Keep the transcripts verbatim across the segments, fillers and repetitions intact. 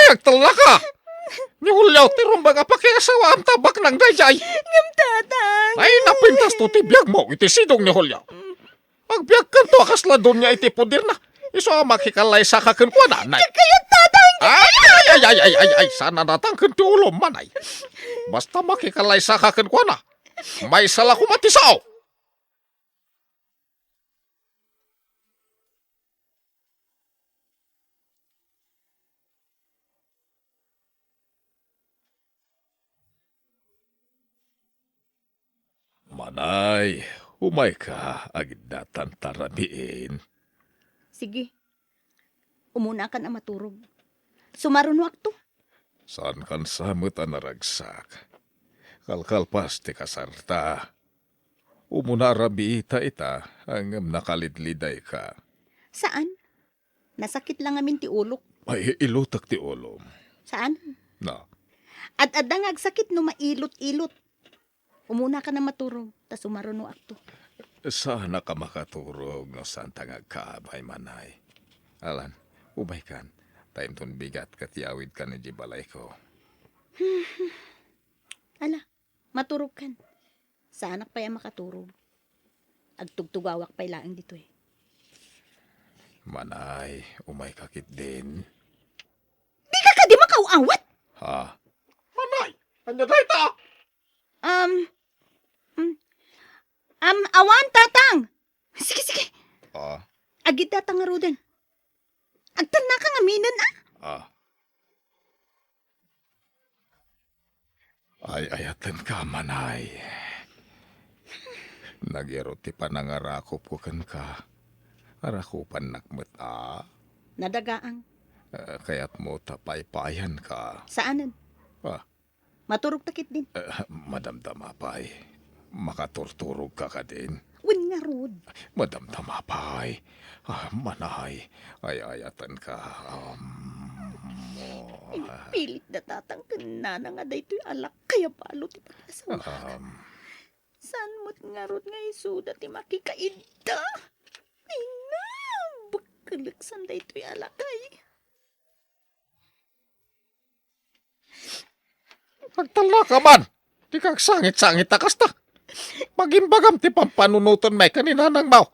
Agtalnaka! Ni Julio, ti rumbeng a pakiasawaam ta baknang daydiay. Ngem, Tatang. Ay, napintas to ti biagmo iti sidong ni Julio. Agbiagkanto a kasla donia iti poderna. Isu a makikalaysaka kenkuana, nay. Kayat, Tatang! Ay, ay, ay, ay, ay, ay, ay, saan a natangken ti ulom, manay. Basta makikalaysaka kenkuana, maysa la koma ti sao. Manay, umayka, agidatan ta rabiin. Sige. Umunakan a maturog. Sumarunoakto. Saankan sa met a naragsak. Kalkalpas ti kasarta. Umuna a rabiita ita, ngem nakalidlidayka. Saan? Nasakit la ngamin ti ulok. Ay, ilutek ti ulom. Saan? Na. Ad-adda nga agsakit no mailot-ilot. Umunakan a maturog, ta sumarunoakto. Saanak a makaturog no saanta nga agkaabay, manay. Alan, umaykan, ta inton bigat ket yawidkan idiay balayko. Ala, maturogkan. Saanak pay a makaturog. Agtugtugawak pay laeng ditoy. Manay, umayka ketdin. Dika kadi makaaw-awat? Ha? Manay, ania dayta? Um, um, um, awan, Tatang. Sige, sige. Ah. Agidata ngaruden. Agtalnaka ngaminen, a? Ah. Ay-ayatenka, manay. Nagyaro ti panangarakupko kenka. Arakupannak met, a? Nadagaang. Eh, kayatmo ta paypayanka. Saanen? Ah. Maturogta ketdin. Eh, madamdama pay. Makaturturogka kadin. Wen ngarud. Madamdama pay. Ah, manay, ay-ayatenka. Um, oh. Impilit da Tatang ken Nana nga daytoy a lakay a balo ti pag-asawakan. Um. Saan met ngarud nga isuda ti makikaidda? Ay na, bakkelek san daytoy a lakay. Agtalnaka man! Dika agsangit-sangit a kasta. Magimbagam ti pampanunoten may ken ni Nanang Mau.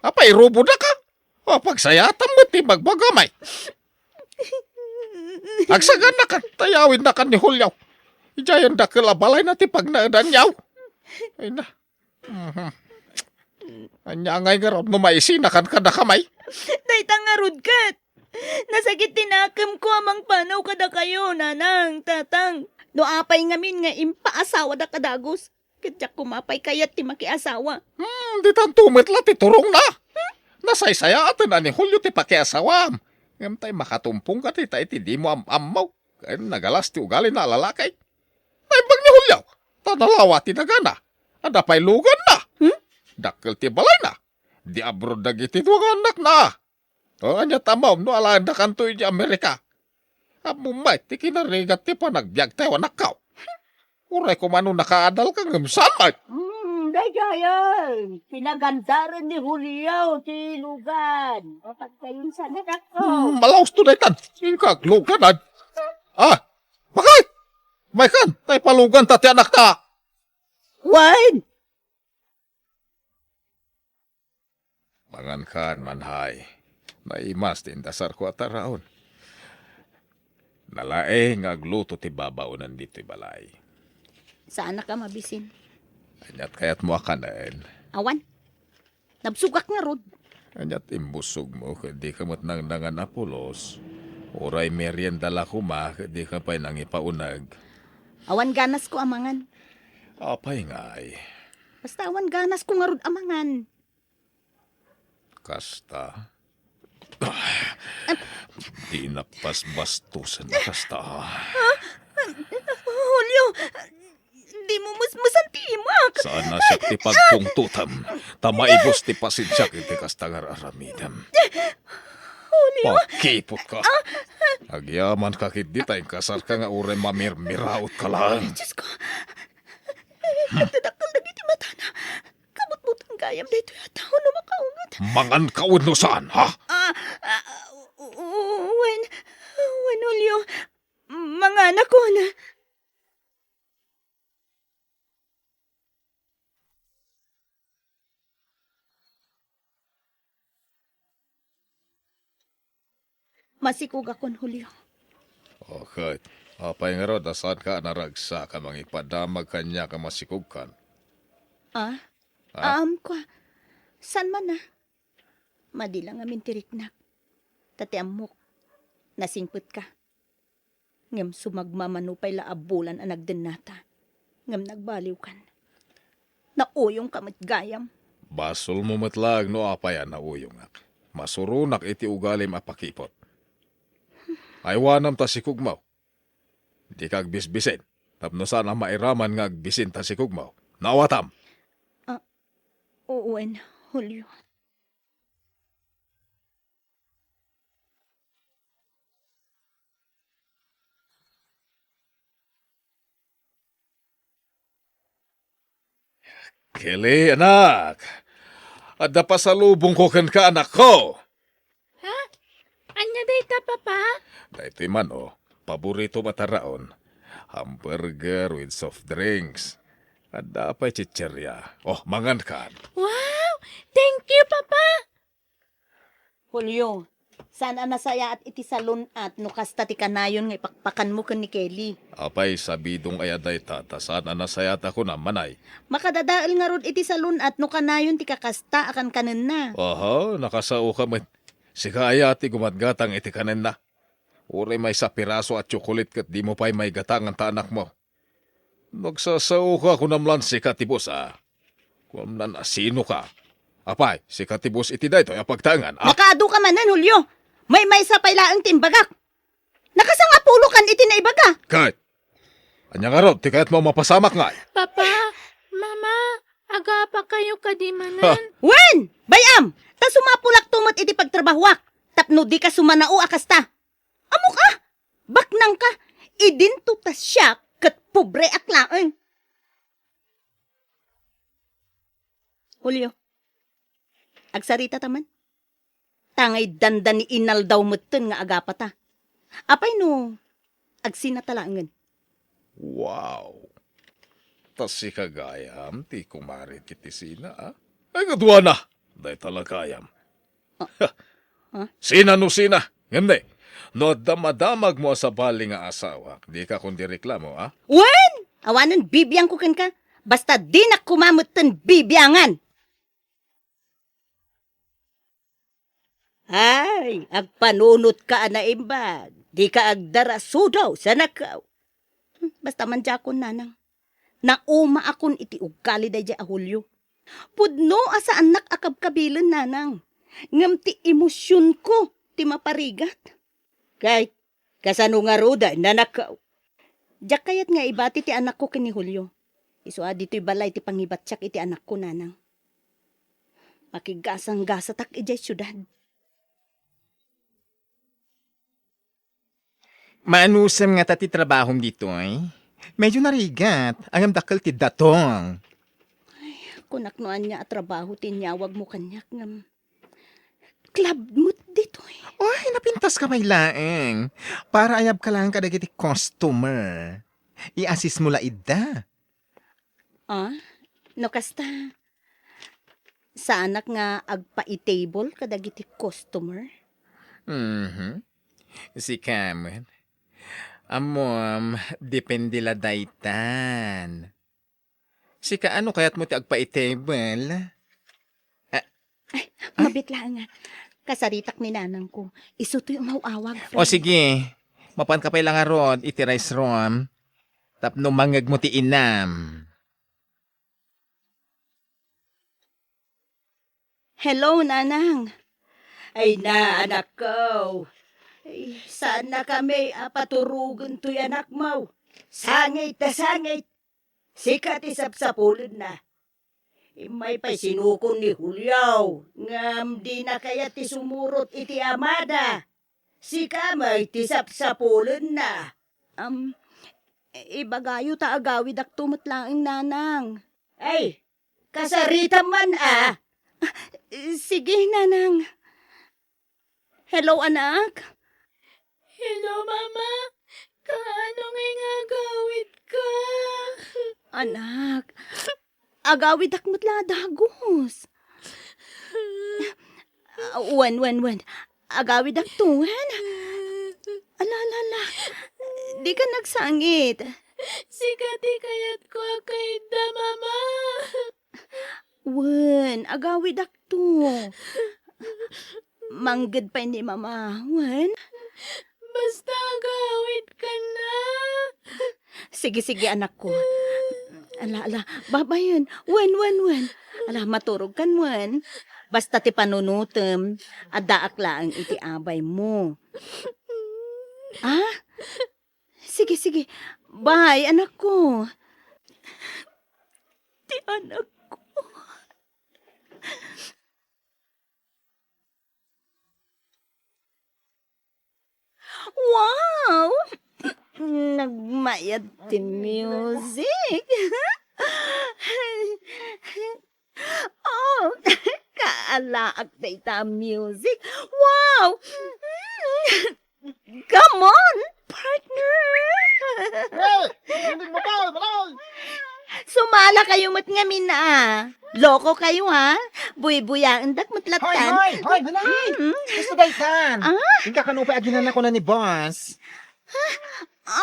Apay, irubodaka? O, pagsayaatam met ti ibagbagam ay. Agsaganakan, ta yawidnakan ni Julio. Idiay dakkel a balayna ti pagnaedanyo. Ay na. Mhm. Ania ngay ngarud no maisinakan kadakami? Dayta ngarud ket. Nasakit ti nakemko a mangpanaw kadakayo, Nanang, Tatang. No apay ngamin nga impaasawada a dagus, ket diak koma pay kayat ti makiasawa. Hmm, ditanto met la ti turongna. Nasaysayaaten a ni Julio ti pakiasawam. Ngem tay makatumpongka dita iti dimo am-ammo. Ken nagalas ti ugalina a lalaki. Naimbag ni Julio, ta nalawa ti nagana. Adda pay luganna. Hmm? Dakkel ti balayna. Di abroad dagiti dua nga annakna. O, ania ti ammom no alaendakanto idiay Amerika? Ammom met ti kinarigat ti panagbiagtayo, anakko. Uray koma no nakaadalka ngem saan met. Hmm, daydiay, pinagandaren ni Julio ti lugan. O, pagkayunsan, anakko. Hmm, malausto daytan. Inka agluganan. Ah, bakit? Maykan, tay paluganta ti anakta. Wen! Mangankan, manay. Naimas ti indasarko a taraon. Nalaing nga agluto ti babaonan ditoy balay. Saanak a mabisin. Aniat kayatmo a kanen? Awan. Nabsogak ngarud. Aniat imbusogmo ket dika met nangnangan a pulos? Uray merienda la koma ket dika pay nangipauneg. Awan ganasko a mangan. Apay ngay? Basta awan ganasko ngarud a mangan. Kasta? Dina pasbastusen a kasta. Julio, dimo musmusan ti imak. Saan a siak ti pagpungtotem, ta maibus ti pasensiak iti kasta nga ar-aramidem. Julio. Pakiputka. Agyamanka ketdi ta inkasarka nga uray mamirmiraotka laeng. Diosko. Agdadakkel dagiti matana. Kabutbutan gayam daytoy a tao no makaunget. Manganka wenno saan, ha? Ah, ah, u-, u-, wen, wen, Julio. Anakon! Masikogakon, Julio. O, ket apay ngarud a saanka a naragsak a mangipadamag kaniak a masikogkan? Ah? Ah? Aamko. Saan man a? Madi la ngamin ti riknak. Ta ti ammok, nasingpetka. Ngem sumagmamano pay la a bulan a nagdennata. Ngem nagbaliwkan. Nauyongka met gayam. Basolmo met laeng no apay a nauyongak. Masuronak iti ugalim a pakiput. Aywanam ta sikogmo. Dika agbisbisin. Tapno saan a mairaman nga agbisin ta sikogmo. Naawatam? Ah, wen, Julio. Kelly, anak. Adda pasalubongko kenka, anakko. Ha? Ania dayta, Papa? Daytoy man, o, paborito met a raon. Hamburger with soft drinks. Adda pay chicheria. O, mangankan. Wow! Thank you, Papa! Julio, saan a nasayaat iti salun-at no kasta ti kanayon nga ipakpakanmo ken ni Kelly? Apay, sabidong aya dayta, ta saan a nasayaat a kunam, manay. Makadadael ngarud iti salun-at no kanayon ti kakasta a kankanenna. Aha, nakasaoka met. Sika aya ti gumatgatang iti kanenna. Uray maysa a piraso a tsokolit ket dimo pay maigatangan ta anakmo. Nagsasaoka, kunam lan sika ti boss, a. Kunam lan a sinoka. Apay, sika ti boss iti daytoy a pagtaengan, a? Nakaadu ka manen, Julio. Maymaysa pay laeng ti imbagak. Nakasangapulokan iti naibaga. Ket, ania ngarud ti kayatmo a mapasamak ngay? Papa, Mama, agapakayo kadi manen? Ha? Wen! Bay-am! Ta sumapulakto met iti pagtrabahoak. Tapno dika sumanao a kasta. Ammok a, baknangka, idinto ta siak ket pobreak laeng. Julio, agsaritata man. Ta ngay dandani inaldaw metten nga agapata. Apay no agsinata laengen? Wow! Ta sika gayam ti kumare ti Tisina, a? Ay, kaduana! Dayta la gayam. Ah. Ah? Sina no sina? Ngem ne, no adda madamagmo a sabali nga asawak, dika kondi reklamo, a? Wen! Awanen bibiangko kenka. Basta dinak koma metten bibiangan. Ay, agpanunotka a naimbag. Dika agdarasudaw, sanakaw. Hmm, basta man diakon, nanang. Naumaakon iti ugali daydiay a Julio. Pudno a saannak a kabkabilen, nanang. Ngem ti emosionko ti maparigat. Kay, kasano ngaruden, nanakaw? Diak kayat nga ibati ti anakko ken ni Julio. Isu a ditoy balay ti pangibatiak iti anakko, nanang. Makigasanggasatak idiay siudad. Maanusem ngata ti trabahom ditoy? Medyo narigat, ngem dakkel ti datong. Ay, kunak no ania a trabaho ti inyawagmo kaniak, ngem club met ditoy. Ay, napintaska pay laeng. Para ayabka laeng kadagiti customer. I-assist mo la ida. Ah, no kasta, saanak nga agpaitable kadagiti customer? Mhm. Sika met. Ammom, depende la daytan. Sika, ano kayatmo ti agpaitable? Ah. Ay, ay, mabit laeng nga. Kasaritak ni nanangko. Isu toy umaw-awag, friend. O, sige. Mapanka pay la ngarud iti restroom tapno mangngegmo ti inam. Hello, Nanang. Ay na, anakko. Ay, saannakami a paturogen toy anakmo. Sangit ta sangit. Sika ti sapsapulenna. Immay pay sinukon ni Julio, ngem dina kayat ti sumurot iti amada. Sika met ti sapsapulenna. Am, ibagayo ta agawidakto met laeng, Nanang. Ay, kasaritam man a. Ah, sige, Nanang. Hello, anak. Hello, Mama. Kaano ngay nga agawidka? Anak, agawidak met la a dagus. Ah, wen, wen, wen. Agawidak to, wen. Ala, ala, ala. Dika nagsangit. Sika ti kayatko a kaidda, Mama. Wen, agawidak to. Mangged pay ni Mama, wen? Basta agawidkan na. Sige, sige, anakko. Ala, ala, babayen. Wen, wen, wen. Ala, maturogkan, wen. Basta ti panunotem, addaak laeng iti abaymo. Ah? Sige, sige. Bye, anakko. Ti anakko. Wow! Nagmayat ti music. Oh, kaalaak dayta a music. Wow! Come on, partner! Hey! Hindi mo pa, malay! Sumala kayo met ngamin, ah. Loko kayo, ha? Buy-buyaendak met lattan. Hoy, hoy, hoy, hoy! Mm. Gusto daytan. Ah? Inka kano pa aginan ako na ni boss. Ah,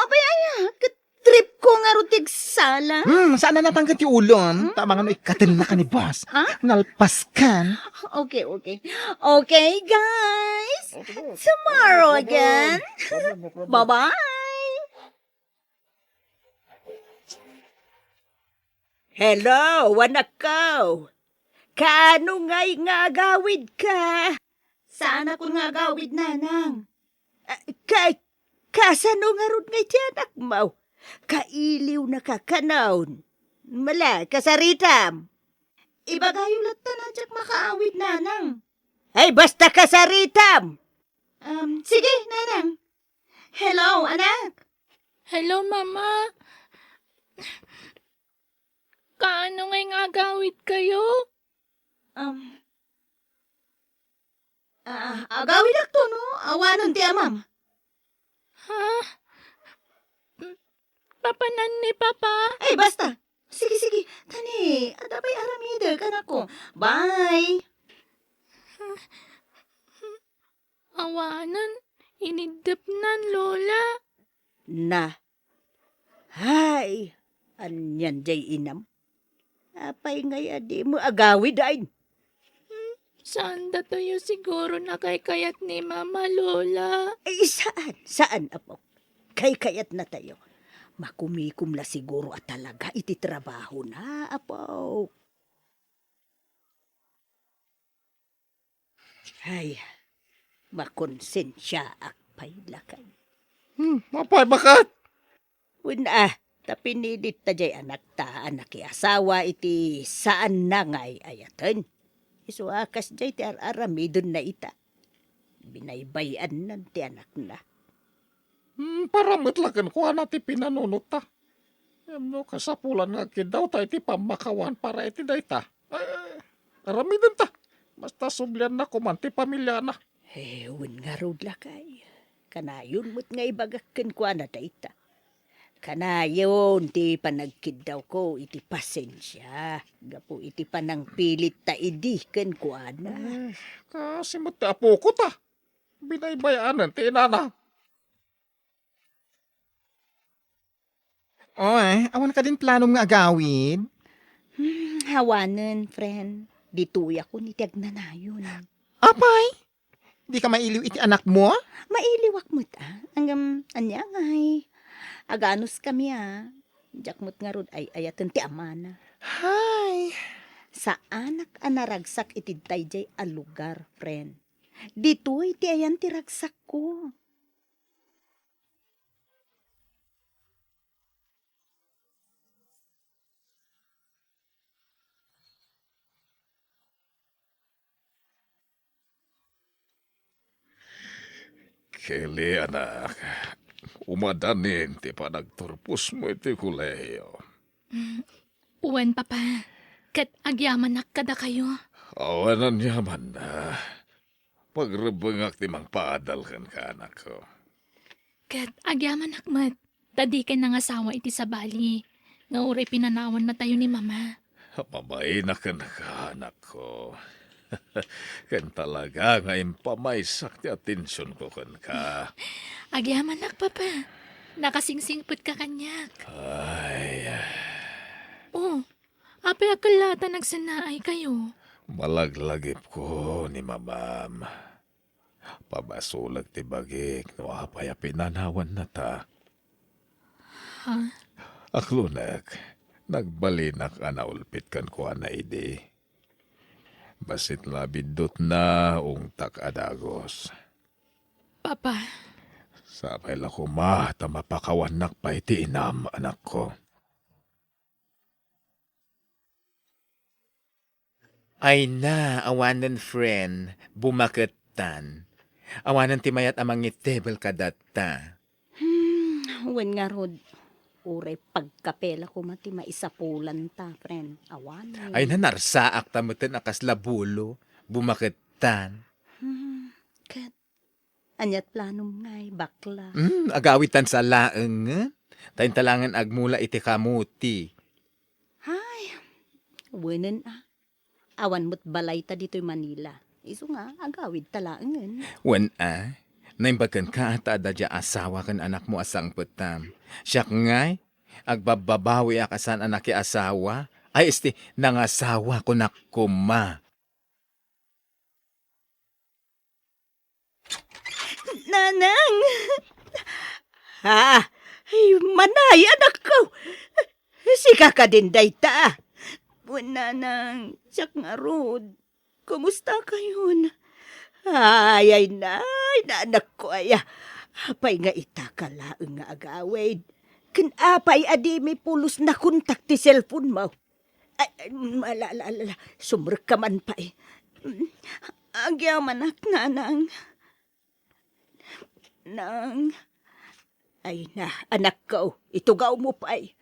abay, ay, ah, ket trip ko ngarud ti agsala. Hmm, saan na natanggal ti ulon? Hmm? Tama nga no ikkaten na ka ni boss. Ha? Nalpas kan. Okay, okay. Okay, guys. Tomorrow again. Bye-bye. Hello, anakko. Kaano ngay nga agawidka? Saanakon nga agawid, nanang. Ah, ka-, kasano ngarud ngay ti anakmo? Kailiwnaka kanon? Mala, kasaritam. Ibagayo latta a diak makaawid, nanang. Ay, basta kasaritam! Um, sige, nanang. Hello, anak. Hello, mama. Kaano ngay nga agawidkayo? Um, ah, agawidakto no awanen ti amam. Ha? Papanan ni Papa? Ay, basta. Sige, sige. Tani, adda pay aramidek, anakko. Bye. Awanen, iniddepnan, Lola. Na. Hay, anian jay inam? Apay ngay a dimo agawid, ay? Hmm, saan datoyo siguro nakaykayat ni Mama, Lola? Ay, saan? Saan, apo? Kaykayatnatayo. Makumikom la siguro a talaga iti trabahona, apo. Ay, makonsensiaak pay, lakay. Hmm, apay, baket? Wen, ah, ta pinilit ta jay anakta a nakiasawa iti saanna nga ay-ayaten. Isu a kasjay ti ar-aramidenna ita. Binaybay-annan ti anakna. Hmm, para met la kenkuana ti pinanunotta. Ngem no kasapulan nga agkiddawta iti pammakawan para iti dayta, eh, aramidenta. Basta sublianna koman ti pamiliana. Eh, wen ngarud, lakay. Kanayon met nga ibagak kenkuana dayta. Kanayon ti panagkiddawko iti pasensia gapu iti panangpilitta idi kenkuana. Eh, kasi met ti apoko ta. Binaybay-anen ti inana. Oy, awan kadin planom nga agawid? Hmm, awanen, friend. Ditoyakon iti agnanayon. Apay, dika mailiw iti anakmo? Mailiwak met, ah. Ngem, ania ngay? Aganuskami, ah. Diak met ngarud ay-ayaten ti amana. Hay! Saanak a naragsak iti daydiay a lugar, friend. Ditoy ti ayan ti ragsakko. Kelly, anak, umadanin ti panagturposmo iti kolehiyo. Wen, Papa. Ket agyamanak kadakayo. Awan aniamanna. Pagrebbengak ti mangpaadal kenka, anakko. Ket agyamanak met, ta dikay nangasawa iti sabali, nga uray pinanawannatayo ni Mama. Mabainak kenka, anakko. Ken talaga nga impamaysak ti atensionko kenka. Agyamanak, Papa. Nakasingsingpetka kaniak. Ay. Oh, apay a kella ta nagsennaaykayo? Malaglagipko ni Mamam. Pabasolek ti bagik no apay a pinanawannata. Ha? Aklonek, nagbalinak a naulpit kenkuana idi. Bassit la a biddutna, ungtak a dagus. Papa. Sapay la koma ta mapakawannak pay ti inam, anakko. Ay na, awanen friend, bumakettan. Awanen ti mayat a mangitebel kadatta. Hmm, wen ngarud, uray pagkape la koma ti maisapulanta, friend. Awanen. Ay na, narsaak ta meten a kasla bulo, bumakettan. Hmm, ket Aniat planom ngay, bakla? Hmm, agawidtan sa laengen. Ta inta laengen agmula iti kamuti. Ay, wenen a. Awan met balayta ditoy Manila. Isu nga, agawidta laengen. Wen a, naimbag kenka ta adda dia asawa ken anakmo a sangpetam. Siak ngay, agbabbabawiak a saan a nakiasawa. Ay, esti, nangasawa kunak koma. Nanang! Ha? Ay, Manay, anakko! Sika kadin dayta? Wen, Nanang, siak ngarud. Kumusta kayon? Ay, ay, nay, nanakko, aya. Apay nga ita ka laeng nga agawid? Ken apay a dimi pulos nakontak ti cellphone mo? Ay, ay, ala, ala, ala, ala. Sumrekka man pay. Mm, agyamanak, Nanang. Nang. Ay na, anakko, itugawmo pay.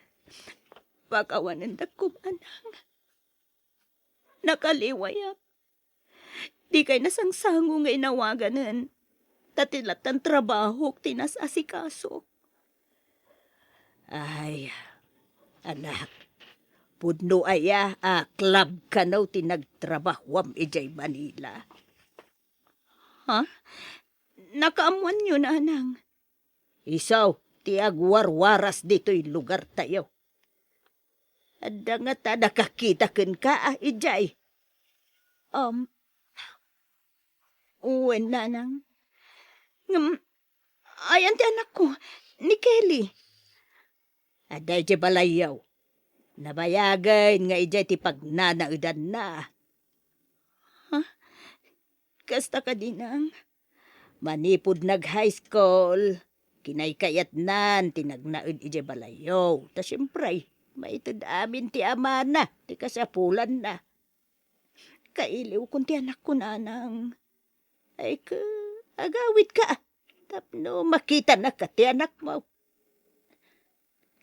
Pakawanendak koma, Nang. Nakaliwayak. Dikay nasangsango nga inawaganen. Ta ti lattan trabahok ti nas-asikasok. Ay, anak, pudno aya a club kano ti nagtrabahuam idiay Manila? Ha? Nakaammoanyo, Nanang? Isu ti agwarwaras ditoy lugartayo. Adda ngata nakakita kenka a idiay? Um, wen, Nanang. Ngem, ayan ti anakko, ni Kelly? Adda idiay balayyo. Nabayagen nga idiay ti pagnanaedanna. Ha? Kasta kadi, Nang? Manipud nag-high school, kinaykayatnan ti nagnaed idiay balayyo. Ta siempre, maited amin ti amana ti kasapulanna. Kailiwkon ti anakko, Nanang. Ay, ka, agawidka tapno makitanaka ti anakmo.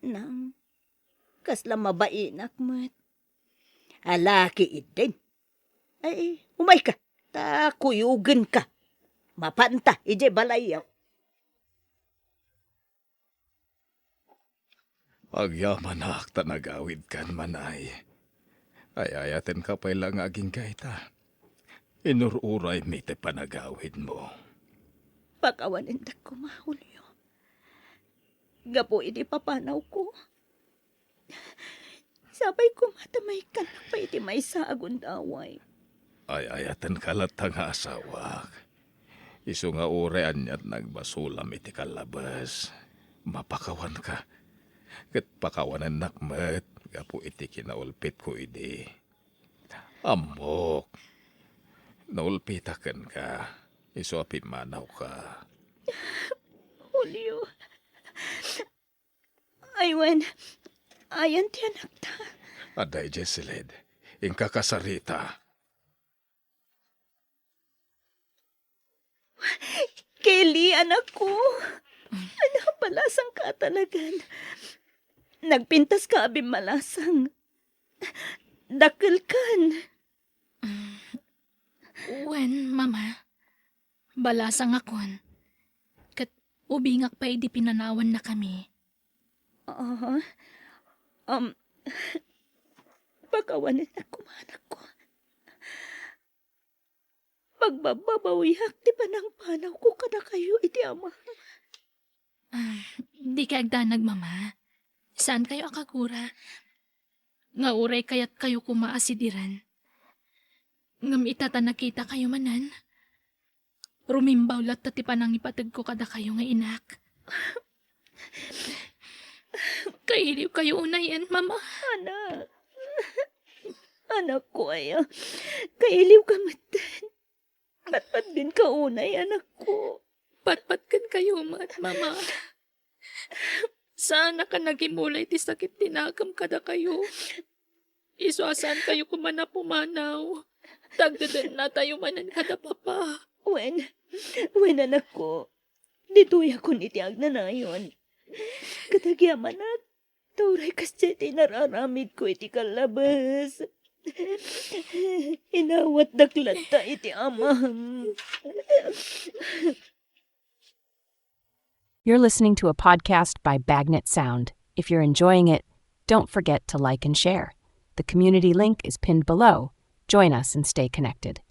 Nang, kasla mabainak met. Ala, kiiddin. Ay, umayka, ta kuyogenka. Mapanta idiay balayyo. Agyamanak ta nagawidkan, Manay. Ay-ayatenka pay la nga agingga ita. Inur-uraymi ti panagawidmo. Pakawanendak koma, Julio. Gapu iti papanawko, sapay koma ta maikkannak pay iti maysa a gundaway. Ay-ayatenka latta nga asawak. Isu nga uray aniat nagbasolam iti kallabes, mapakawanka. Ket pakawanennak met gapu iti kinaulpitko idi. Ammok, naulpitak kenka, isu a pimmanawka. Julio. Ay wen, ayan ti anakta. Adda idiay siled. Inka kasarita. Kelly, anakko. Ala, balasangka a talagan. Nagpintaska a bimmalasang. Dakkelkan. Wen, Mama. Balasangakon. Ket Ubingak pay idi pinanawannakami. Ah, um, pakawanennak koma, anakko. Pagbababawiak ti panangpanawko kadakayo iti Ama. Ah, dikay agdanag, Mama. Saankayo a kagura nga uray kayatkayo koma a sidiren. Ngem ita ta nakitakayo manen, rumimbaw latta ti panangipategko kadakayo nga inak. Kailiwkayo unayen, Mama. Anak. Anakko aya, kailiwka metten. Patpatgenka unay, anakko. Patpatgenkayo met, Mama. Saanak a nagimula iti sakit ti nakem kadakayo. Isu a saankayo koma a pumanaw. Tagdedennatayo manen kada Papa. Wen, wen, anakko. Ditoyakon iti agnanayon. Ket agyamanak, ta uray kasdiay ti nararamidko iti kallabes, inawatdak latta iti Amam. You're listening to a podcast by Bagnet Sound. If you're enjoying it, don't forget to like and share. The community link is pinned below. Join us and stay connected.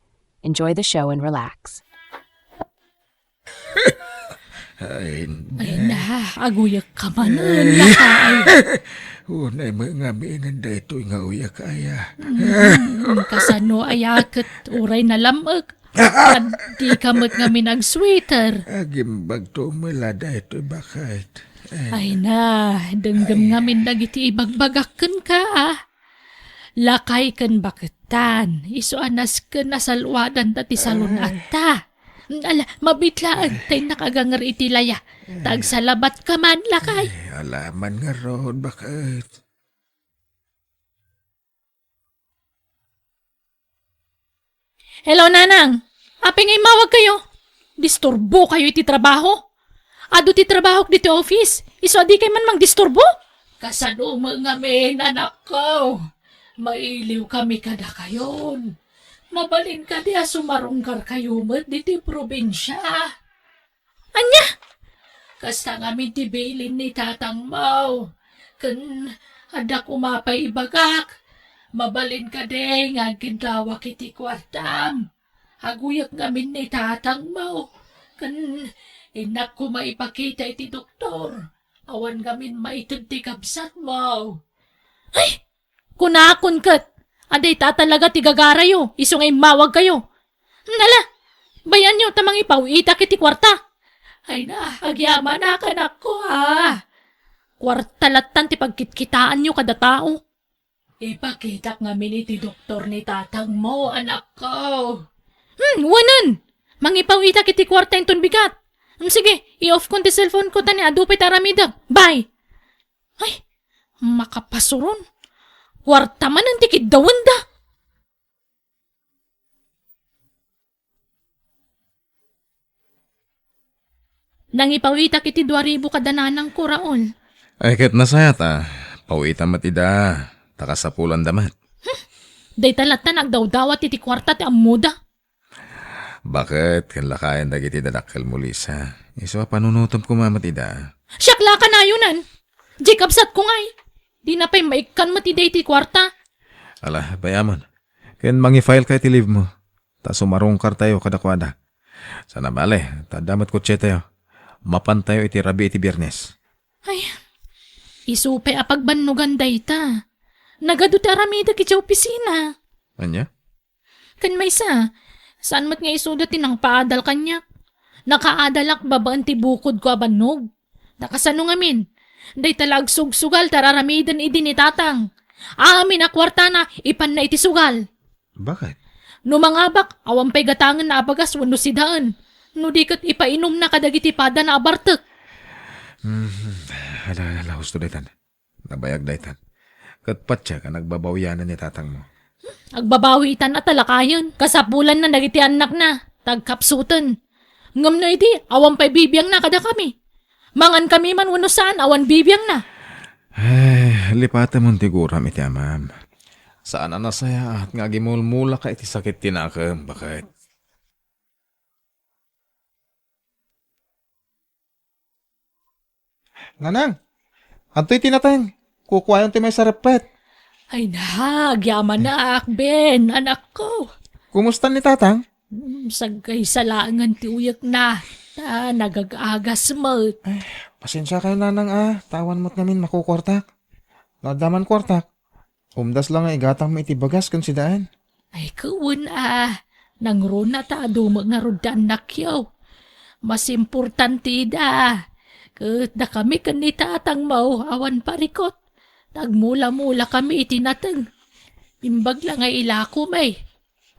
Enjoy the show and relax. Ay, Ay na, aguyekka manen, lakay. Unay met ngamin daytoy nga uyak aya. Mm, kasano aya ket uray nalam-ek? Dika met ngamin agsweater. Agimbagto met la daytoy, baket. Ay na, denggem ngamin dagiti ibagbagak kenka, a. Lakay ken bakettan, isu a nasken a salwadanda ti salun-atta. Ala, mabiit laeng ta innak aganger iti laya. Ta agsalabatka man, lakay. Ay, ala man ngarud, baket. Hello, Nanang. Apay nga immawagkayo? Disturbokayo iti trabaho? Adu ti trabahok ditoy office. Isu a dikay man mangdisturbo? Kasano met ngamin, anakko? Mailiwkami kadakayon. Mabalin kadi a sumarungkarkayo met ditoy probinsia? Ania? Kasta ngamin ti bilin ni tatangmo. Ken adda koma pay ibagak. Mabalin kadi nga agkidawak iti kuartam? Aguyek ngamin ni tatangmo. Ken innak koma ipakita iti doktor. Awan ngamin maited ti kabsatmo. Ay! Kunakon ket, a dayta talaga ti gagarayo, isu nga immawagkayo. Nala, bay-anyo ta mangipaw-itak iti kuarta. Ay na, agyamanak, anakko, a. Kuarta lattan ti pagkitkitaanyo kada tao. Ipakitak ngamin iti doktor ni tatangmo, anakko. Hmm, wanen! Mangipaw-itak iti kuarta inton bigat. Hmm, sige, i-off kon ti cellphone ko ta ni adu pay ti aramidek. Bye! Ay, makapasuron. Kuarta manen ti kiddawenda. Nangipawitak iti dua ribu kada nanangko, Raul. Ay, ket nasayaat a. Pawitam met ida, ta kasapulanda met. Hmm, dayta latta nagdawdawat iti kuarta ti ammoda. Baket, ken lakayen dagiti dadakkelmo, Lisa. Isu a panunotem koma met ida. Siak la a kanayonan. Diay kabsatko ngay. Dina pay maikkan met ida iti kuarta. Ala, bay-amon. Ken mangi-file ka iti leave mo. Ta sumarungkartayo kadakuada. Saan a bale, ta adda met kotsetayo. Mapantayo iti rabii ti Biernes. Ay, isu pay a pagbannogan dayta. Nagadu ti aramidek idiay opisina. Ania? Ken maysa, saan met nga isuda ti nangpaadal kaniak. Nakaadalak babaen ti bukodko a bannog. Ta kasano ngamin? Dayta la agsugsugal ti ar-aramiden idi ni Tatang. Amin a kuartana, ipanna iti sugal. Baket? No mangabak, awan pay gatangenna a bagas wenno sidaen. No di ket ipainumna kadagiti padana a bartek. Hmm, ala, ala, ala, husto daytan. Nabayag daytan. Ket patiek a nagbabawianan ni tatangmo. Agbabawi itan a talakayen. Kasapulanna dagiti annakna, ta agkapsuten. Ngem no idi, awan pay bibiangna kadakami. Mangankami man wenno saan, awan bibiangna. Ay, lipatemon ti guram iti amam. Saan a nasayaat nga agimulmulaka iti sakit ti nakem, baket. Nanang, adtoy ti nateng. Kukuayon ti maysa reppet. Ay na, agyamanak, Ben, anakko. Kumusta ni Tatang? Hmm, sagkaysa laengen ti uyekna. Ta nagag-agas met. Ay, pasensia kayo, Nanang, a. Ta awan met ngamin makukuartak. No adda man kuartak, umdas la nga igatangmo iti bagas ken sidaen. Ay, ken a, nangruna ta adu met ngarud ti annakyo. Mas importante ida. Ket dakami ken ni Tatangmo, awan parikut. Nagmula-mula kami iti nateng. Imbag la nga ilako mi.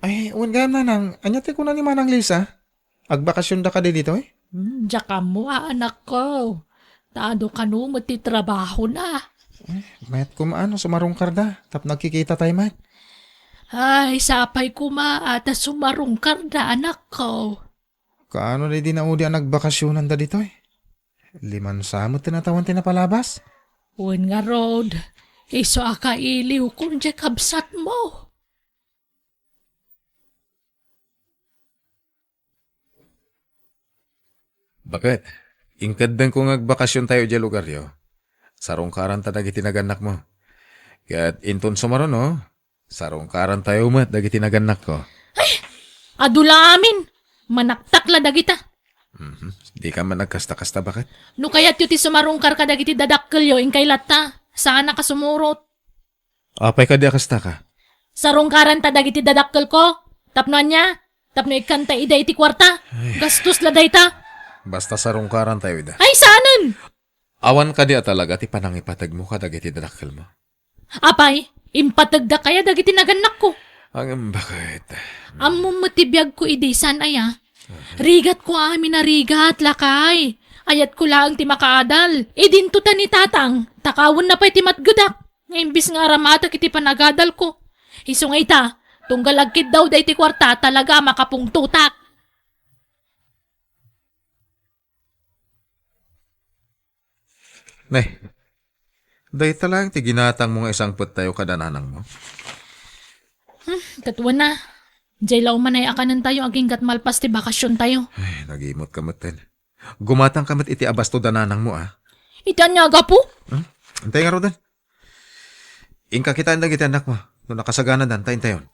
Ay, wen gayam, Nanang, ania ti kuna ni Manang Lisa? Agbakasionda kadi ditoy? Hmm, diak ammo a, anakko. Ta adu kano met ti trabahona. Eh, mayat koma no sumarungkarda, tapno agkikitatayo met. Ay, sapay koma a ta sumarungkarda, anakko. Kaano daydi naudi a nagbakasionanda ditoy? Limansa met ti natawan ti napalabas? Wen ngarud, isu a kailiwkon diay kabsatmo. Baket, inkeddengko nga agbakasiontayo idiay lugaryo. Sarungkaranta dagiti nagannakmo. Ket inton sumaruno, sarungkarantayo met dagiti nagannakko. Ay! Adu la amin! Manaktak la dagita. Mhm. Dika man agkasta-kasta, baket. No kayatyo ti sumarungkar kadagiti dadakkelyo, inkay latta. Saannak a sumurot. Apay kadi a kastaka? Sarungkaranta dagiti dadakkelko. Tapno ania? Tapno ikkanta ida iti kuarta. Ay. Gastos la dayta. Basta sarungkarantayo ida. Ay, saanen! Awan kadi a talaga ti panangipategmo kadagiti dadakkelmo? Apay, impategdak aya dagiti nagannakko? Ngem baket. Ammom met ti biagko idi, saan aya? Rigatko amin a rigat, lakay. Ayatko laeng ti makaadal. Idinto ta ni Tatang, ta kawenna pay ti matgedak. Nga imbis nga aramatek iti panagadalko. Isu nga ita, tunggal agkiddawda iti kuarta, talaga a makapungtotak. Ne, dayta laeng ti ginatangmo nga isangpettayo kada nanangmo? Hmm, ket wen a. Diay la umanay a kanentayo aginggat malpas ti bakasiontayo. Ay, nagimot ka metten. Gumatang ka met iti abasto da nanangmo, a. Iti ania a gapu? Hmm? Intay ngaruden. Inka kitaen dagiti annakmo no nakasaganadan ta intayon.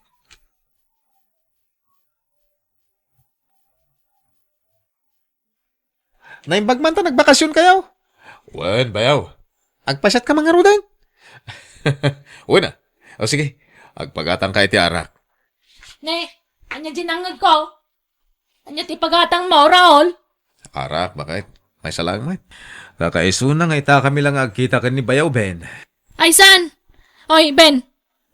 Naimbag man ta nagbakasionkayo. Wen, bayaw. Agpasiatka man ngaruden? Wen a. O sige, agpagatangka iti arak. Ne, ania diay nangngegko? Ania ti ipagatangmo, Raul? Arak, baket. Maysa laeng met. Kakaisuna nga itakami la nga agkita ken ni Bayaw Ben. Ay, saan? Oy, Ben,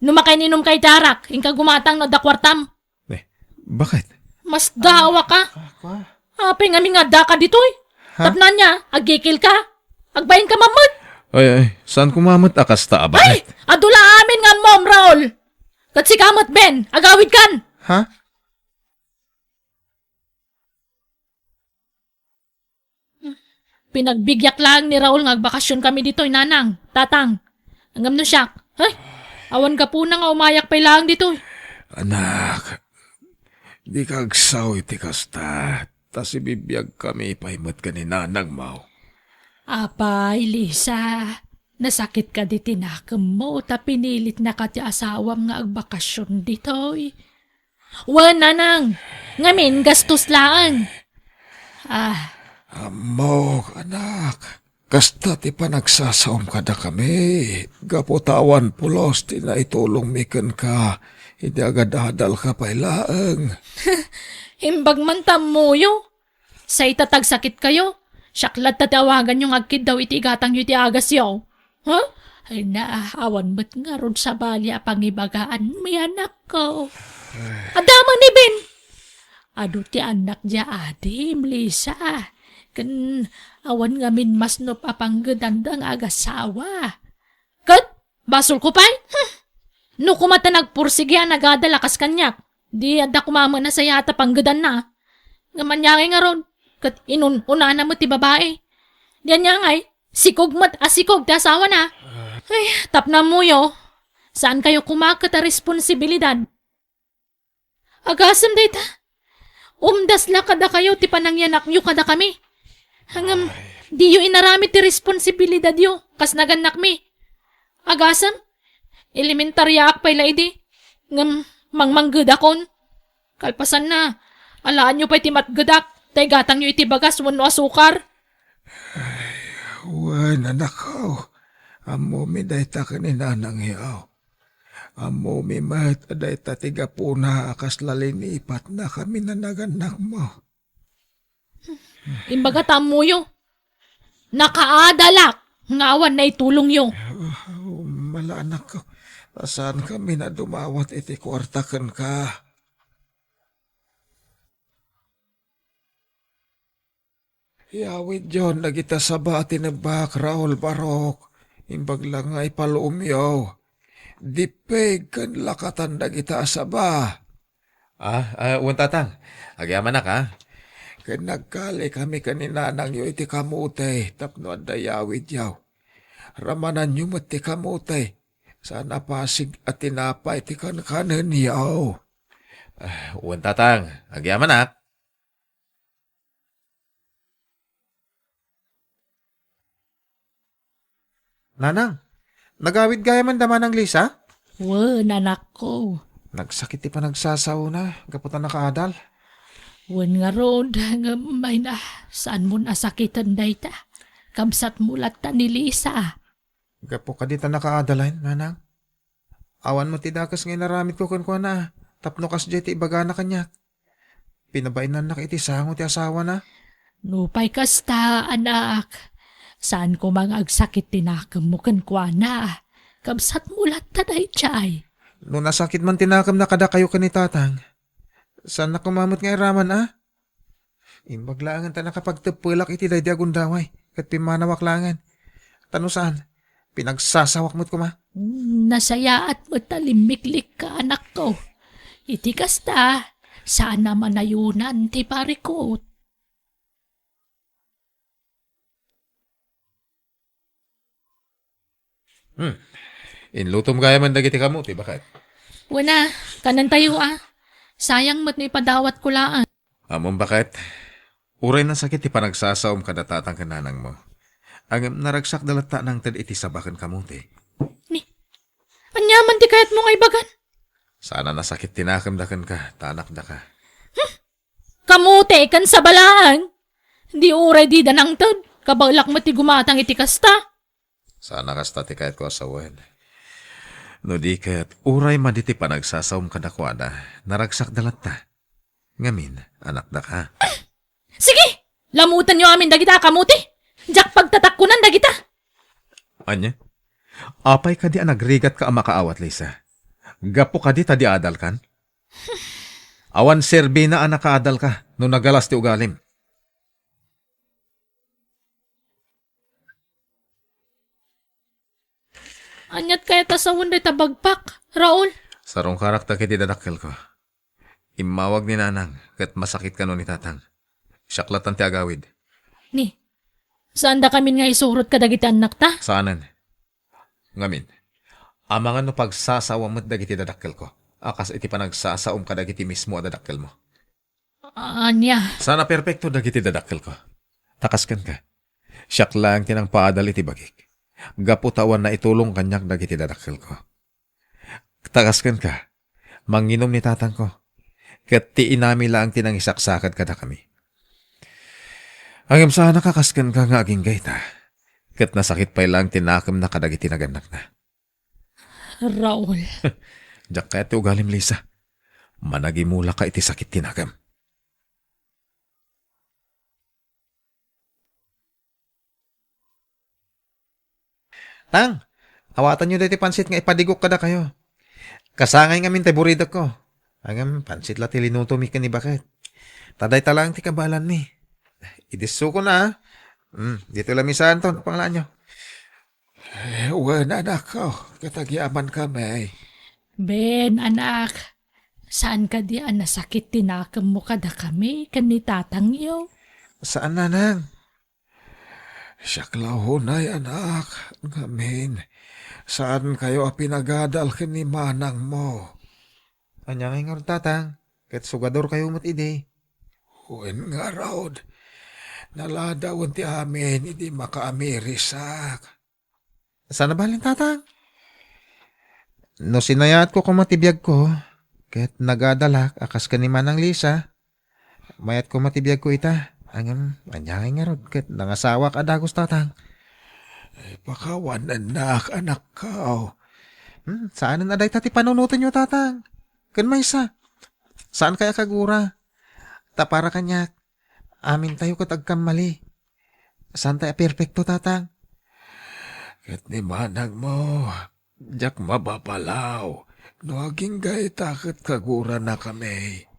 no makaininumka iti arak, inka gumatang no adda kuartam. Eh, baket? Masdaawaka. Apay ngamin nga addaka ditoy? Ha? Tapno ania, agikilka? Agbainka man met? Ay, ay, saan koma met a kasta a baket? Ay! Adu la amin nga ammom, Raul! Ket sika met, Ben, agawidkan! Ha? Pinagbigiak laeng ni Raul nga agbakasionkami ditoy, nanang, tatang. Ngem no siak, ay, awan gapuna nga umayak pay laeng ditoy. Anak, dika agsaw iti kasta, ta sibibiagkami pay met ken ni nanangmo. Apay, Lisa, nasakit kadi ti nakemmo ta pinilitnaka ti asawam nga agbakasion ditoy? Wen, nanang. Ngamin, gastos laeng. Ah. Ammok, anak. Kasta ti panagsasaom kadakami. Gapu ta awan pulos ti naitulongmi kenka idi agadadalka pay laeng. Imbag man ta ammoyo. Say ta tagsakitkayo, siak latta ti awaganyo nga agkiddaw iti igatangyo iti agasyo. Ha? Ay na, awan met ngarud sabali a pangibagaanmi, anakko. Adda man ni Ben. Adu ti annak dia adim, Lisa. Ken awan ngamin masnop a panggedanda nga agasawa. Ket basolko pay? Hmm. No koma ta nagpursigi a nagadal a kas kaniak, di adda koma met a sayaat a panggedanna. Ngem ania ngay ngarud, ket inun-unana met ti babai. Di ania ngay, sikog met a sikog ti asawana. Ay, tapno ammoyo, saankayo koma ket a responsibilidad. Agasem dayta. Umdas la kadakayo ti panangyanakyo kadakami. Ngem, Diyo inaramid ti responsibilidadyo, kas nagannakmi. Agasem, elementariaak pay la idi, ngem mangmanggedakon. Kalpasanna, alaanyo pay ti matgedak, ta igatangyo iti bagas wenno asukar. Wen, anakko, ammomi dayta ken ni nanangyo. Ammomi met a dayta ti gapuna a kasla linipatnakami a nagannakmo. Imbaga ta ammoyo. Nakaadalak nga awan naitulongyo. Ah, mala, anakko. Saankami a dumawat iti kuarta kenka. Iyawidyon dagita saba a tinebbak, Raul Barok. Imbag la nga ipaluomyo. Dippeg ken lakatan dagita a saba. Ah, ah, wen, Tatang. Agyamanak, ah. Ken nagkalikami ken ni nanangyo iti kamote tapno adda iyawidyo. Ramananyo met ti kamote. Saan a pasig a tinapay ti kankanenyo. Ah, wen, Tatang. Agyamanak. Nanang, nagawid gayam da Manang Lisa? Wen, anakko. Nagsakit ti panagsasaona gapu ta nakaadal. Wen ngarud, ngem ay na, saanmon a sakiten dayta. Kabsatmo latta ni Lisa. Gapu kadi ta nakaadalen, Nanang? Awan met ti dakes nga inaramidko kenkuana, tapno kasdiay ti ibagana kaniak. Pinabainannak iti sango ti asawana. Nupay kasta, anak, saan koma nga agsakit ti nakemmo kenkuana. Kabsatmo latta daydiay. No nasakit man ti nakemna kadakayo ken ni Tatang, saannak koma met nga iraman, a? Imbag laengen ta nakapagteppelak iti daydi a gundaway, ket pimmanawak laengen. Ta no saan, pinagsasawak met koma. Hmm, nasayaat met ta limmiklikka, anakko. Iti kasta, saan a manayonan ti parikut. Hmm. Inlutom gayam dagiti kamote, baket? Wen a, kanentayo a. Sayang met no ipadawatko laeng. Ammom, baket, uray nasakit ti panagsasaom kada tatang ken nanangmo, ngem naragsakda latta a nangted iti saba ken kamote. Ni, ania man ti kayatmo nga ibagan? Saan a nasakit ti nakemda kenka, ta anakdaka. Hmm? Kamote ken saba laeng? Di uray dida nangted, kabaelak met ti gumatang iti kasta. Saan a kasta ti kayatko a sawen. No di ket, uray madi ti panagsasaom kadakuada, naragsakda latta. Ngamin, anakdaka. Sige! Lamutenyo amin dagita a kamote! Diak pagtatakkonan dagita! Ania? Apay kadi a nagrigatka a makaawat, Lisa? Gapu kadi ta di adalkan? Awan serbina a nakaadalka no nagalas ti ugalim. Aniat kayat a sawen dayta bagpak, Raul? Sarungkarak dagiti dadakkelko. Immawag ni nanang ket masakit kano ni tatang. Siak latan ti agawid. Ni, saandakamin nga isurot kadagiti annakta? Saanen. Ngamin, amangan no pagsasawa met dagiti dadakkelko a kas iti panagsasaom kadagiti mismo a dadakkelmo. Ania? Saan a perpekto dagiti dadakkelko. Ta kas kenka, siak laeng ti nangpaadal iti bagik. Gapu ta awan naitulong kaniak dagiti dadakkelko. Ta kas kenka, manginum ni tatangko, ket ti inami laeng ti nangisaksakad kadakami. Ngem saanak a kas kenka nga agingga ita, ket nasakit pay laeng ti nakemna kadagiti nagannakna. Raul. Diak kayat ti ugalim, Lisa. Managimulaka iti sakit ti nakem. Tang, awatanyo daytoy pansit nga ipadigok kadakayo. Kasangay ngamin tay buridekko. Ngem pansit la ti linutomi ken ni Baket. Ta dayta laeng ti kabaelanmi. Idissokon a. Hmm, ditoy la misaanton, panglaanyo. Eh, wen, anakko, ket agyamankami. Ben, anak, saan kadi a nasakit ti nakemmo kadakami ken ni tatangyo? Saan, nanang. Siak la unay, anak, ngamin, saankayo a pinagadal ken ni manangmo. Ania ngay ngarud, tatang? Ket sugadorkayo met idi. Wen ngarud, Naladawen ti amin idi makaamirisak. Saan a bale, Tatang? No sinayaatko koma ti biagko, ket nagadalak a kas ken ni Manang Lisa, mayat koma ti biagko ita. Ngem, ania ngay ngarud ket nangasawak a dagus, Tatang? Ay, pakawanennak, anakko. Hmm, saanen a dayta ti panunotenyo, Tatang. Ken maysa, saan kaya kagura? Ta para kaniak, amintayo ket agkammali. Saantay a perpekto, Tatang. Ket ni manangmo, diak mababalaw no agingga ita ket kaguranakami.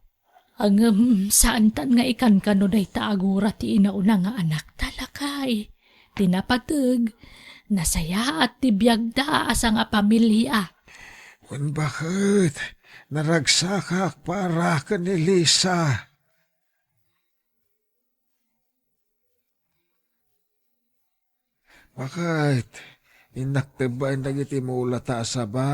Ngem saantan nga ikankano dayta a gura ti inauna nga anakta, lakay. Ti napateg, nasayaat ti biagda a sangapamilia. Wen baket, naragsakak para ken ni Lisa. Baket, innak tebbaen dagiti mulata a saba.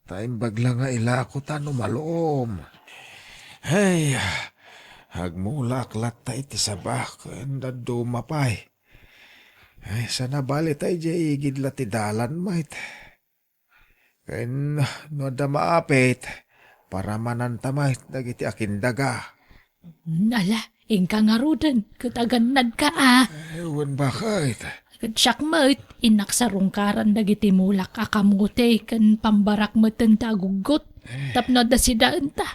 Ta imbag la nga ilako ta no malom. Hey, agmulaak latta iti saba ken dadduma pay. Ay, saan a bale ta idiay igid la ti dalan met. Ken no adda maapit, paramananta met dagiti akindaga. Ala, inka ngaruden, ket agannadka a. Eh, wen baket. Ket siak met, innak sarungkaran dagiti mulak a kamote ken pambarak metten ta aguggot. Tapno adda sidaenta.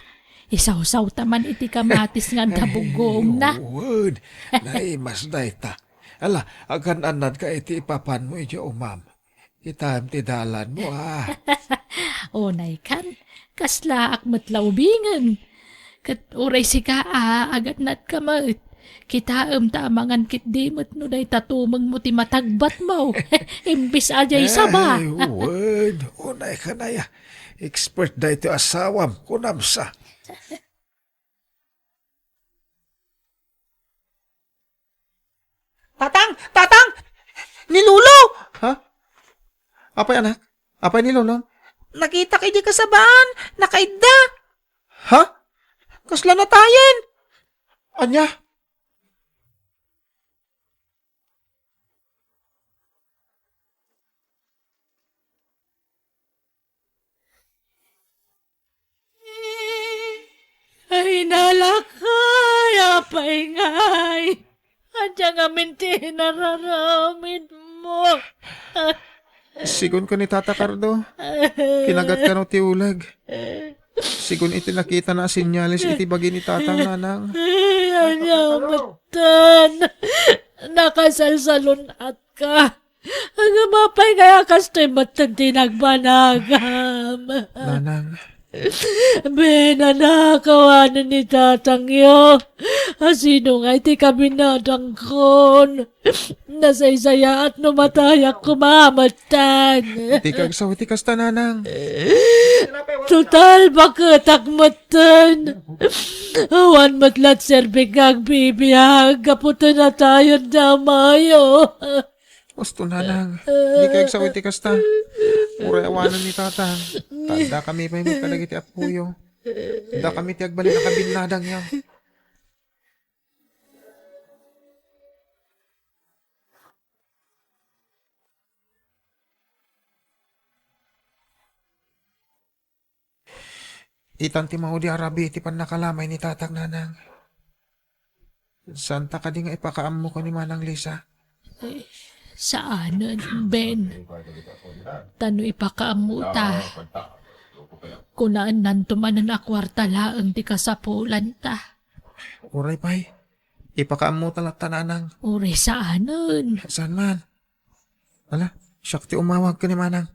Isawsawta man iti kamatis nga adda buggoongna. Ay, wen. Naimas dayta. Ala, agan-annadka iti ipapanmo idiay umam. Kitaem ti dalanmo, a. Unay kan, kaslaak met la ubingen. Ket uray sika a, agannadka met. Kitaem ta amangan ketdi met no dayta tumengmo ti matagbatmo. Imbes a diay saba. Ay, wen. Unay kan aya. Expert daytoy asawam, kunam sa. Tatang! Tatang! Ni Lolo! Ha? Apay, anak? Apay ni Lolo? Nakitak idi kasabaan. Nakaidda. Ha? Kasla natayen. Ania? Ay, nalakay, apay ngay. Ania ngamin ti inararamidmo? Sigun ken ni Tata Cardo, kinagatkano ti uleg. Sigun iti nakitana a senyales iti bagi ni Tatang, Nanang. Ay, ania metten? Nakasalsalun-atka. Ngem apay ngay a kastoy metten ti nagbanagam? Nanang. Binanakawanen ni tatangyo. Asino ngay ti kabinadangkon? Nasaysayaat no matayak koma metten. Dika agsaw iti kasta, Nanang. Total, baketak metten. Awan met la ti serbik nga agbibiag gapu ta natayen ti amayo. Husto, Nanang. Dika agsaw iti kasta. Uray awanen ni Tatang. Ta addakami pay met kadagiti appoyo. Addakami ti agbalin a kabinnadangyo. Itan ti maudi a rabii ti pannakalamay ni Tatang, Nanang. Saanta kadi nga ipakaammo ken ni Manang Lisa? Eh, saanen, Ben. Ta no ipakaammota, kunaennanto manen a kuarta laeng ti kasapulanta. Uray pay, ipakaammota latta, Nanang. Uray saanen. Saan man? Ala, siak ti umawag ken ni Manang.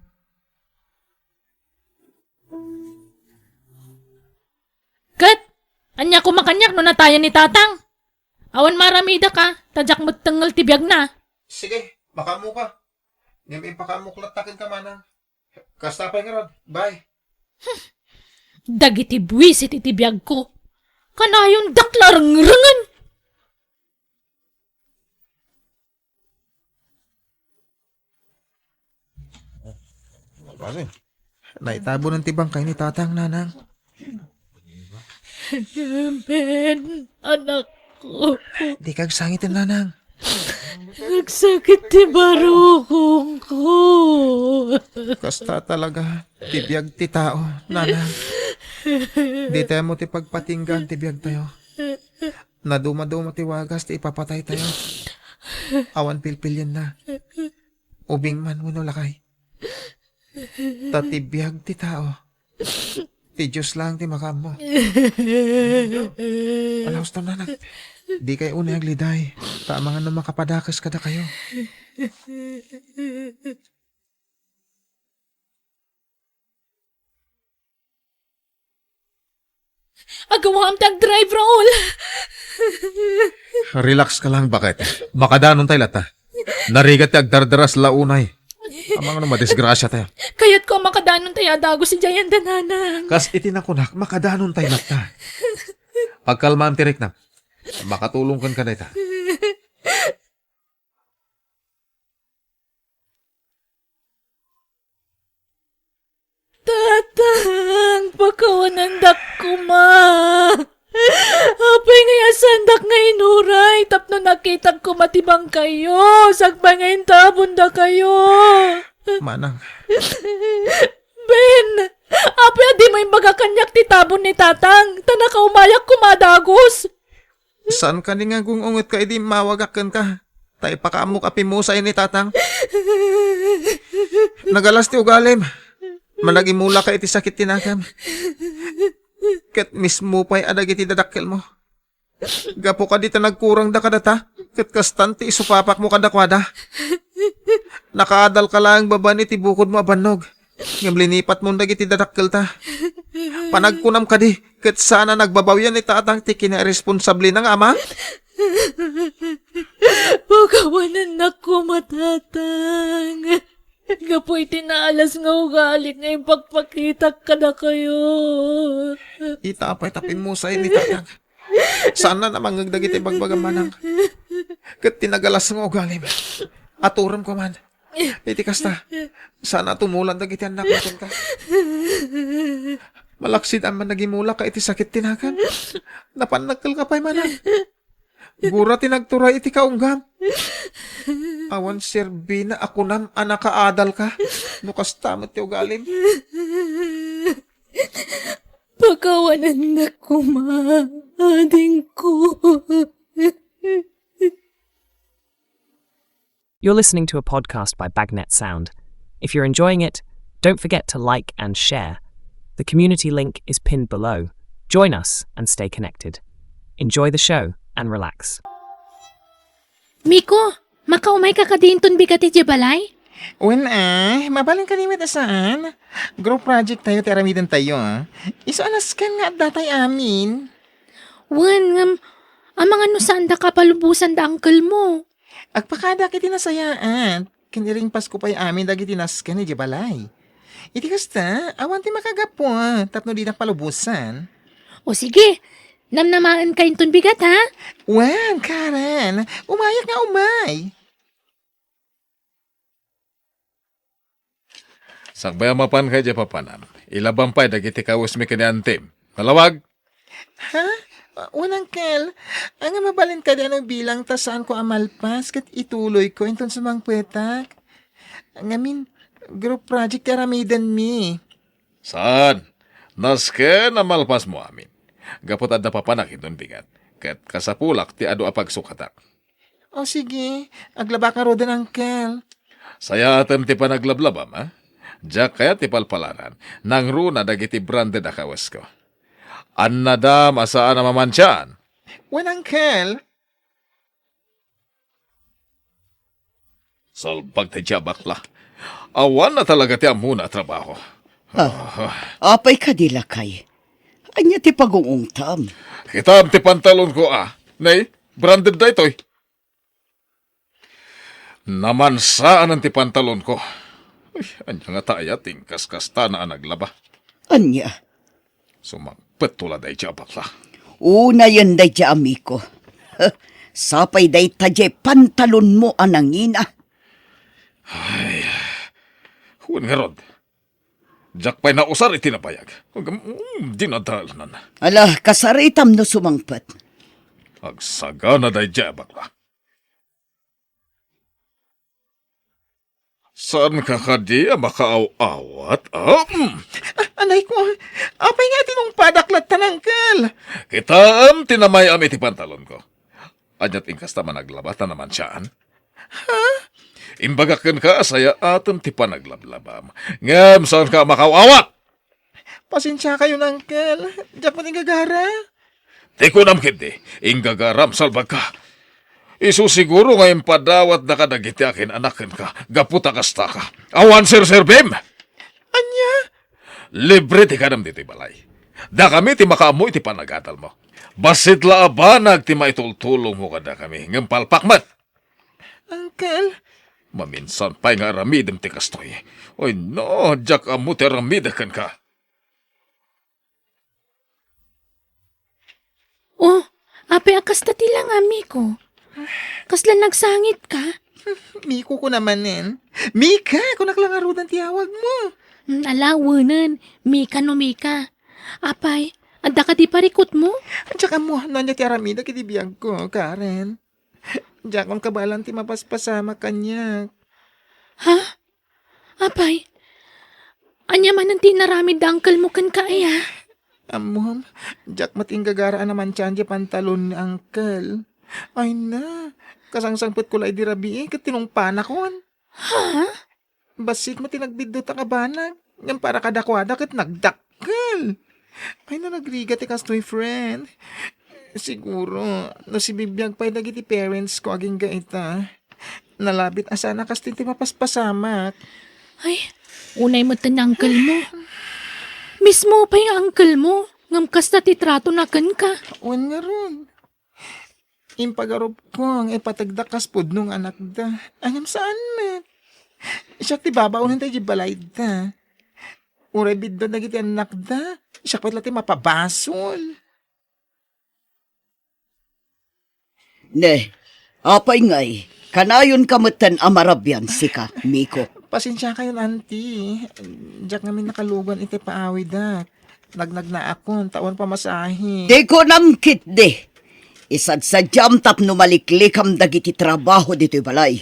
Ket, ania koma kaniak no natayen ni Tatang? Awan maaramidak a, ta diak met tengngel ti biagna. Sige, pakaammoka. Ngem impakaammok latta kenka, Manang. Kasta pay ngarud. Bye. Dagiti buisit iti biagko. Kanayondak la rengrengen. Bale. Naitabunen ti bangkay ni Tatang, Nanang. Ben, anak. Dika agsangiten, nanang. Nagsakit ti barukongko. Kasta talaga ti biag ti tao, nanang. Ditayo met ti pagpatinggaan ti biagtayo. Nadumaduma ti wagas ti ipapataytayo. Awan pilpilienna. Ubing man wenno lakay. Ta ti biag ti tao, ti Dios laeng ti makaammo. Alauston, nanang. Dikay unay agliday, ta amangan no makapadakes kadakayo. Agawaam ti agdrive, Raul! Relax ka lang, baket. Makadanon tay latta. Narigat ti agdardaras la unay. Amangan no madisgrasiatayo. Kayatko a makadanon tay a dagus idiay anda, nanang. Kas iti nakunak, makadanon tay latta. Pagkalmaam ti riknam. Makatulongkan ka dayta. Tatang, pakawanandak koma. Apay nga iyasandak nga inuray tapno nakitak koma ti bangkayo, sakbay nga intabon dakayo. Manang. Ben, apay a dimo imbaga kaniak ti tabon ni Tatang, ta nakaumayak koma a dagus. Saan kadi nga gung-ungetka idi immawagak kenka, ta ipakaammok a pimmusay ni Tatang? Nagalas ti ugalim. Managimulaka iti sakit ti nakam. Ket mismo pay a dagiti dadakkelmo. Gapu kadi ta nagkurangda kadata, ket kastan ti isupapakmo kadakuada. Nakaadalka laeng babaen iti bukodmo a bannog. Ngem linipatmon dagiti dadakkelta. Panagkunam kadi, ket saan a nagbabawian ni Tatang ti kinairesponsablena nga ama? Pakawanannak koma, Tatang. Gapu iti naalas nga ugalik nga impakpakitak kadakayo. Ita pay ta pimmusay ni Tatang. Saan a namangngeg dagiti bagbagam, manang. Ket ti nagalas nga ugalim, aturem koman. Iti kasta, saan a tumulan dagiti annakmo kenka. Malaksid a managimulaka iti sakit ti nakam. Napannakkelka pay, manang. Gura ti nagturay iti kaunggam. Awan serbina a kunam a nakaadalka no kasta met ti ugalim. Pakawanannak koma, adingko. You're listening to a podcast by Bagnet Sound. If you're enjoying it, don't forget to like and share. The community link is pinned below. Join us and stay connected. Enjoy the show and relax. Miko, makaumayka kadi inton bigat idiay balay? Wen a, mabalin kadi met a saan? Group project tayo ti aramidentayo, a. Isu a nasken nga addatay amin. Wen, ngem, amangan no saandaka a palubosan da uncle mo. Agpakadak iti nasayaat, ken iringpasko pay amin dagiti nasken idiay balay. Iti kasta, awan ti makagapu, a, tapno dinak palubosan. O sige, namnamaenka inton bigat, ha? Wen, Karen, umayak nga umay. Sakbay a mapanka idiay papanam, ilabam pay dagiti kawesmi ken ni antim. Nalawag? Ha? Wen, uncle, ania mabalin kadi a no bilang ta saanko a malpas ket ituloyko inton sumangpetak? Ngamin, group project ti aramidenmi. Saan? Nasken a malpasmo amin. Gapu ta adda papanak inton bigat, ket kasapulak ti adu a pagsukatak. O sige, aglabak ngaruden, uncle. Sayaatem ti panaglablabam, a? Diak kayat ti palpalaran, nangruna dagiti branded a kawesko. Annadam a saan a mamansiaan. Wen, uncle. Salbag daydiay a bakla. Awan na talaga ti ammona a trabaho. Ah, apay kadi, lakay? Ania ti pagung-ungtam? Kitam ti pantalonko, a. Nay, branded daytoy. Namansaan ti pantalonko. Ay, ania ngata aya ti inkaskastana a naglaba? Ania? Sumangpet la daydiay a bakla. Unayen daydiay a Miko. Sapay dayta diay pantalonmo a nangina. Ay, wen ngarud. Diak pay nausar iti nabayag. Agam, mm, dinadalan. Ala, kasaritam no sumangpet. Agsagana daydiay a bakla. Saanka kadi a makaaw-awat? Ah, mm. Ah, anay ko, apay nga tinungpadak latta, Uncle? Kitaem ti namay-am iti pantalonko. Aniat inkasta managlaba ta namansiaan? Ha? Imbagak kenka a sayaatem ti panaglablabam. Ngem saanka a makaaw-awat! Pasensiakayon, Uncle. Diak met inggagara. Ti kunam ketdi, inggagaram, salbagka. Isu siguro nga impadawatda kadagiti akin-anak kenka gapu ta kastaka. Awan serserbim! Ania? Libre ti kanem ditoy balay. Dakami ti makaammo iti panagadalmo. Bassit la a banag ti maitultulongmo kadakami, ngem palpak met. Uncle? Maminsan pay nga aramidem ti kastoy. Ay no, diak ammo ti aramidek kenka. Oh, apay a kasta ti langam, Miko? Kasla nagsangit ka? Miko ko namanen. Mika, kunak la ngaruden ti awagmo. Hmm, ala, wenen. Mika no Mika. Apay, adda kadi parikutmo? Diak ammo no ania ti aramidek iti biagko, Karen. Diakon kabaelan ti mapaspasamak kaniak. Ha? Apay, ania manen ti inaramid da uncle mo kenka, aya? Ammom, diak met inggagara a namansiaan diay pantalon ni uncle. Ay na, kasangsangpetko la idi rabii ket tinungpanakon. Ha? Bassit met ti nagbiddutak a banag, ngem para kadakuada ket nagdakkel. Ay, no nagrigat ti kastoy, friend. Siguro, no sibibiag pay dagiti parents ko agingga ita, nalabit a saan a kastoy ti mapaspasamak. Ay, unay met ti uncle mo. Mismo pay nga uncle mo, ngem kasta ti tratona kenka. Wen ngarud. Impagarupko nga ipategda kas pudno nga anakda. Ngem saan met. Siak ti babaonen ta idiay balayda. Uray bidduen dagiti annakda, siak met la ti mapabasol. Ne, apay ngay, kanayonka metten a marabian sika, Miko. Pasensiakayon, Auntie. Diak ngamin nakalugan iti paawidak. Nagnagnaakon, ta awan pamasahe. Ti kunam ketdi, isadsadiam tapno maliklikam dagiti trabaho ditoy balay.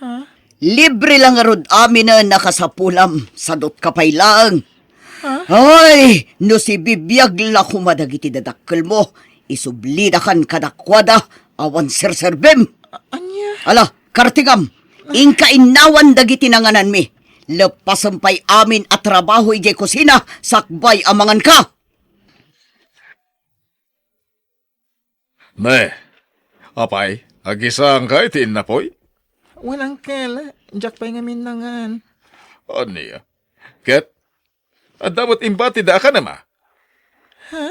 Ha? Libre la ngarud aminen a kasapulam, sadutka pay laeng. Ha? Ay, no sibibiag la koma dagiti dadakkelmo, isublidakan kadakuada, awan serserbim. A-, ania? Ala, kartingam, inka innawan dagiti nangananmi. Leppasem pay amin a trabaho idiay kusina, sakbay a manganka. Ne, apay, agisangka iti innapoy? Wen, uncle, diak pay ngamin nangan. Ania? Ket, adda met imbatida a kanem a? Ha?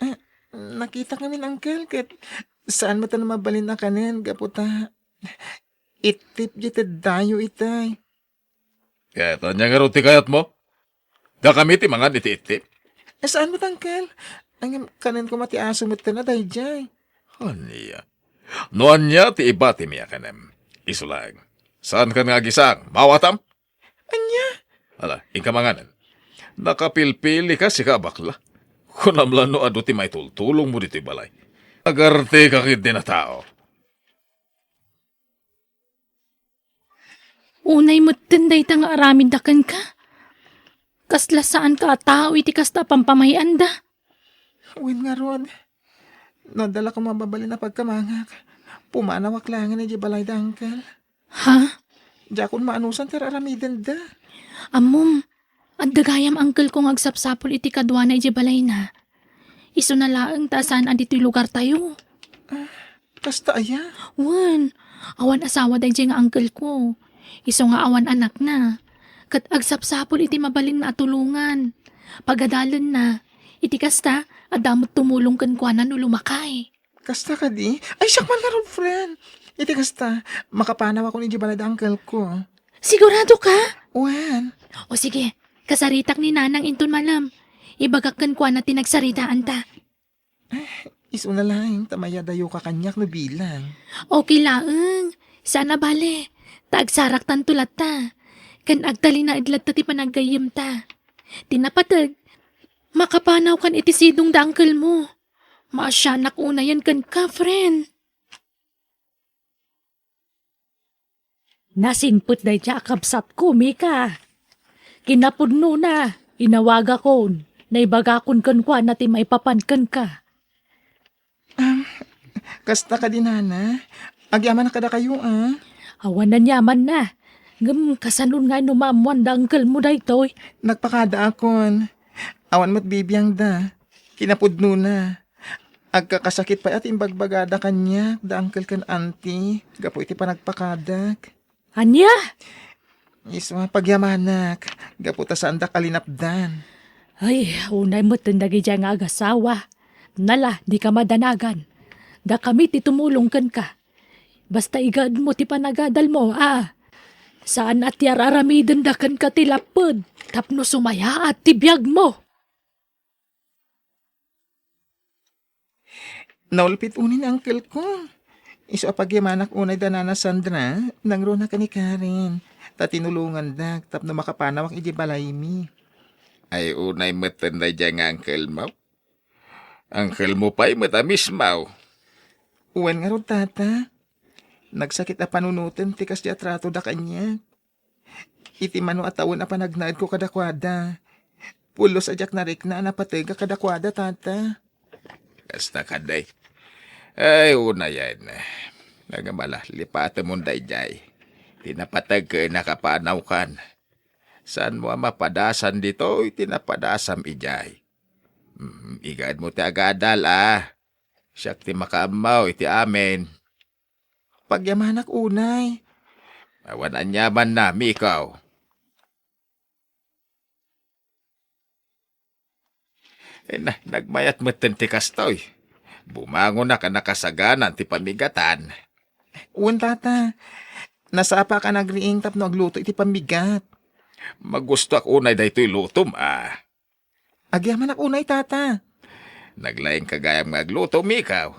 Eh, nakitak ngamin, uncle, ket saan met a mabalin a kanen gapu ta ittip diay teddayo itay. Ket ania ngarud ti kayatmo? Dakami ti mangan iti ittip? Eh, saan met, uncle? Ngem kanen koma ti aso met a daydiay. Ania? No ania ti ibatimi a kanem, isu laeng. Saankan nga agisang, maawatam? Ania? Ala, inka manganen. Nakapilpili ka, sika a bakla. Kunam la no adu ti maitultulongmo ditoy balay. Agarteka ketdi a tao. Unay metten dayta nga aramidda kenka. Kasla saanka a tao iti kasta a pampamay-anda. Wen ngarud, no adda la koma mabalin a pagkamangak, pumanawak laengen idiay balayda, uncle. Ha? Diakon maanusan ti ar-aramidenda. Ammom, adda gayam uncle ko nga agsapsapul iti kaduana idiay balayna. Isuna laeng ta saan a ditoy lugartayo. Ah, kasta aya? Wen, awan asawa daydiay nga uncle ko. Isu nga awan anakna. Ket agsapsapul iti mabalin nga atulongan. Pagadalenna, iti kasta, adda met tumulong kenkuana no lumakay. Kasta kadi? Ay, siak man ngarud, friend. Iti kasta, makapanawakon idiay balayda uncle ko. Sigurado ka? Wen. O sige, kasaritak ni Nanang inton malem. Ibagak kenkuana ti nagsaritaanta. Isuna laeng ta mayadayoka kaniak no bilang. Okay laeng. Saan a bale. Ta agsaraktanto latta. Ken agtalinaed latta ti panaggayyemta. Ti napateg, makapanawkan iti sidongda uncle mo. Maasianak unayen kenka, friend. Nasingpet dayta a kabsatko, Mika. Kinapudnona, inawagakon, naibagakon kenkuana ti maipapan kenka. Am, kasta kadi, nana? Agyamanak kadakayo, a? Awan aniamanna. Ngem kasano ngay no maammoan da uncle mo daytoy? Nagpakadaakon. Awan met bibiangda. Kinapudnona. Agkakasakit pay a ti imbagbagada kaniak da uncle ken auntie gapu iti panagpakadak. Ania? Isu a pagyamanak, gapu ta saandak a linapdan. Ay, unay metten dagidiay nga agasawa. Nala, dika madanagan. Dakami ti tumulong kenka. Basta igaedmo ti panagadalmo, a. Saan a ti ar-aramidenda kenka ti lapped tapno sumayaat ti biagmo. Naulpit unay ni uncle ko. Isu a pagyamanak unay da nana Sandra, nangruna ken ni Karen, ta tinulongandak tapno makapanawak iti balaymi. Ay, unay metten daydiay nga uncle mo? Uncle mo pay met a mismo. Wen ngarud, tata. Nagsakit a panunoten ti kasdi a tratoda kaniak. Iti mano a tawen a panagnaedko kadakuada, pulos a diak narikna a napategak kadakuada, tata. Kasta kadi. Ay, unayen. Ngem ala, lipatemon daydiay. Ti napateg ken nakapanawkan. Saanmo a mapadasan ditoy ti napadasam idiay. Mm, igaedmo ti agadal, a. Siak ti makaammo iti amin. Pagyamanak unay. Awan aniamanna, Mikaw. Eh, na, nagmayat metten ti kastoy. Bumangonak a nakasaganan ti pamigatan. Wen, tata. Nasapaak a nagriing tapno agluto iti pamigat. Magustoak unay daytoy lutom, a. Agyamanak unay, tata. Naglaingka gayam nga agluto, Mikaw.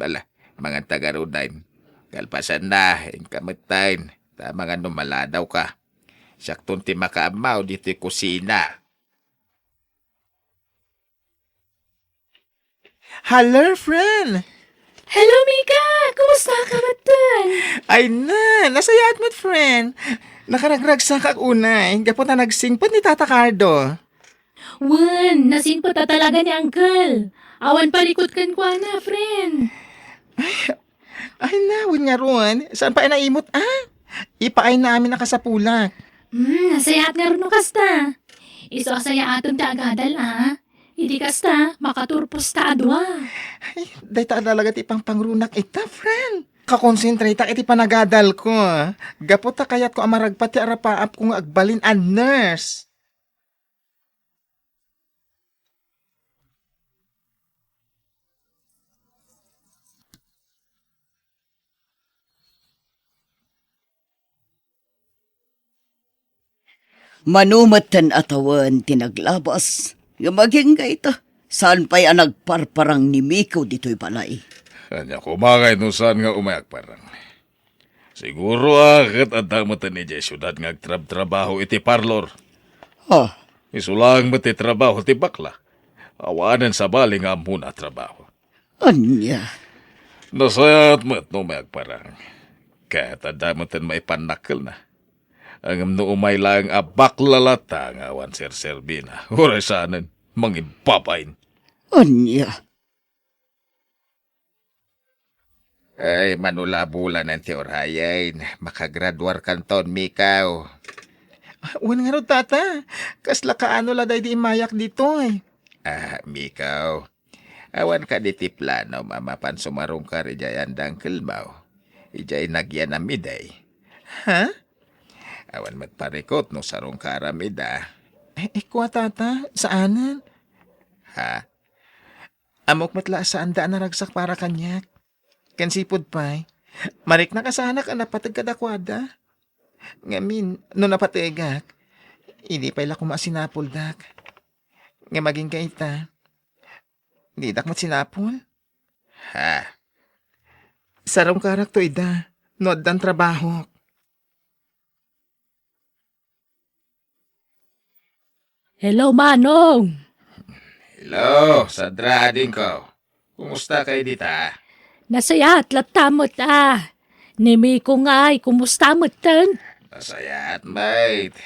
Ala, manganta ngaruden. Kalpasanna, inka metten. Ta amangan no maladawka. Siakton ti makaammo ditoy kusina. Hello, friend! Hello, Mika! Kumusta ka metten? Ay na, nasayaat met, friend. Nakaragragsakak unay, gapu ta nagsingpet ni Tata Cardo. Wen, nasingpet a talaga ni Uncle. Awan parikut kenkuana, friend. Ay, ay na, wen ngarud. Saan pay a naimut, a? Ipaayna amin a kasapulak. Hmm, nasayaat ngarud no kasta. Isu a sayaatem ti agadal, a. Idi kasta, makaturpos ta a dua. Ay, dayta a talaga ti pangpangrunak ita, friend. Kakonsentratak iti panagadalko. Gapu ta kayatko a maragpat ti arapaapko nga agbalin a nurse. Mano metten a tawen ti naglabas, ngem agingga ita, saan pay a nagparparang ni Miko ditoy balay. Ania koma ngay no saan nga umay agparang? Siguro a ket adda metten idiay siudad nga agtrabtrabaho iti parlor. Ah. Isu laeng met ti trabaho ti bakla. Awanen sabali nga ammona a trabaho. Ania? Nasayaat met no umay agparang. Ket adda metten maipannakkelna. Ngem no umay laeng a bakla latta nga awan serserbina, uray saanen, mangibbabain. Ania? Ay, manulabulanen ti urayen. Makagraduarkanton, Mikaw. Wen ngarud, tata. Kasla kaano la daydi immayak ditoy? Ah, Mikaw. Awan kadi ti planom a mapan sumarungkar idiay anda uncle mo? Idiay nagyanam idi. Ha? Awan met parikut no sarungkaram ida. Eh, eh, kua, tata, saanen? Ha? Ammok met la a saanda a naragsak para kaniak. Ken sipud pay, mariknak a saanak a napateg kadakuada. Ngamin, no napategak, idi pay la koma a sinapuldak. Ngem agingga ita, didak met sinapul? Ha? Sarungkarakto ida, no addan trabahok. Hello, Manong! Hello, Sandra, adingko. Kumusta kay dita? Nasayaat latta met a. Ni Miko ngay, kumusta metten? Nasayaat met.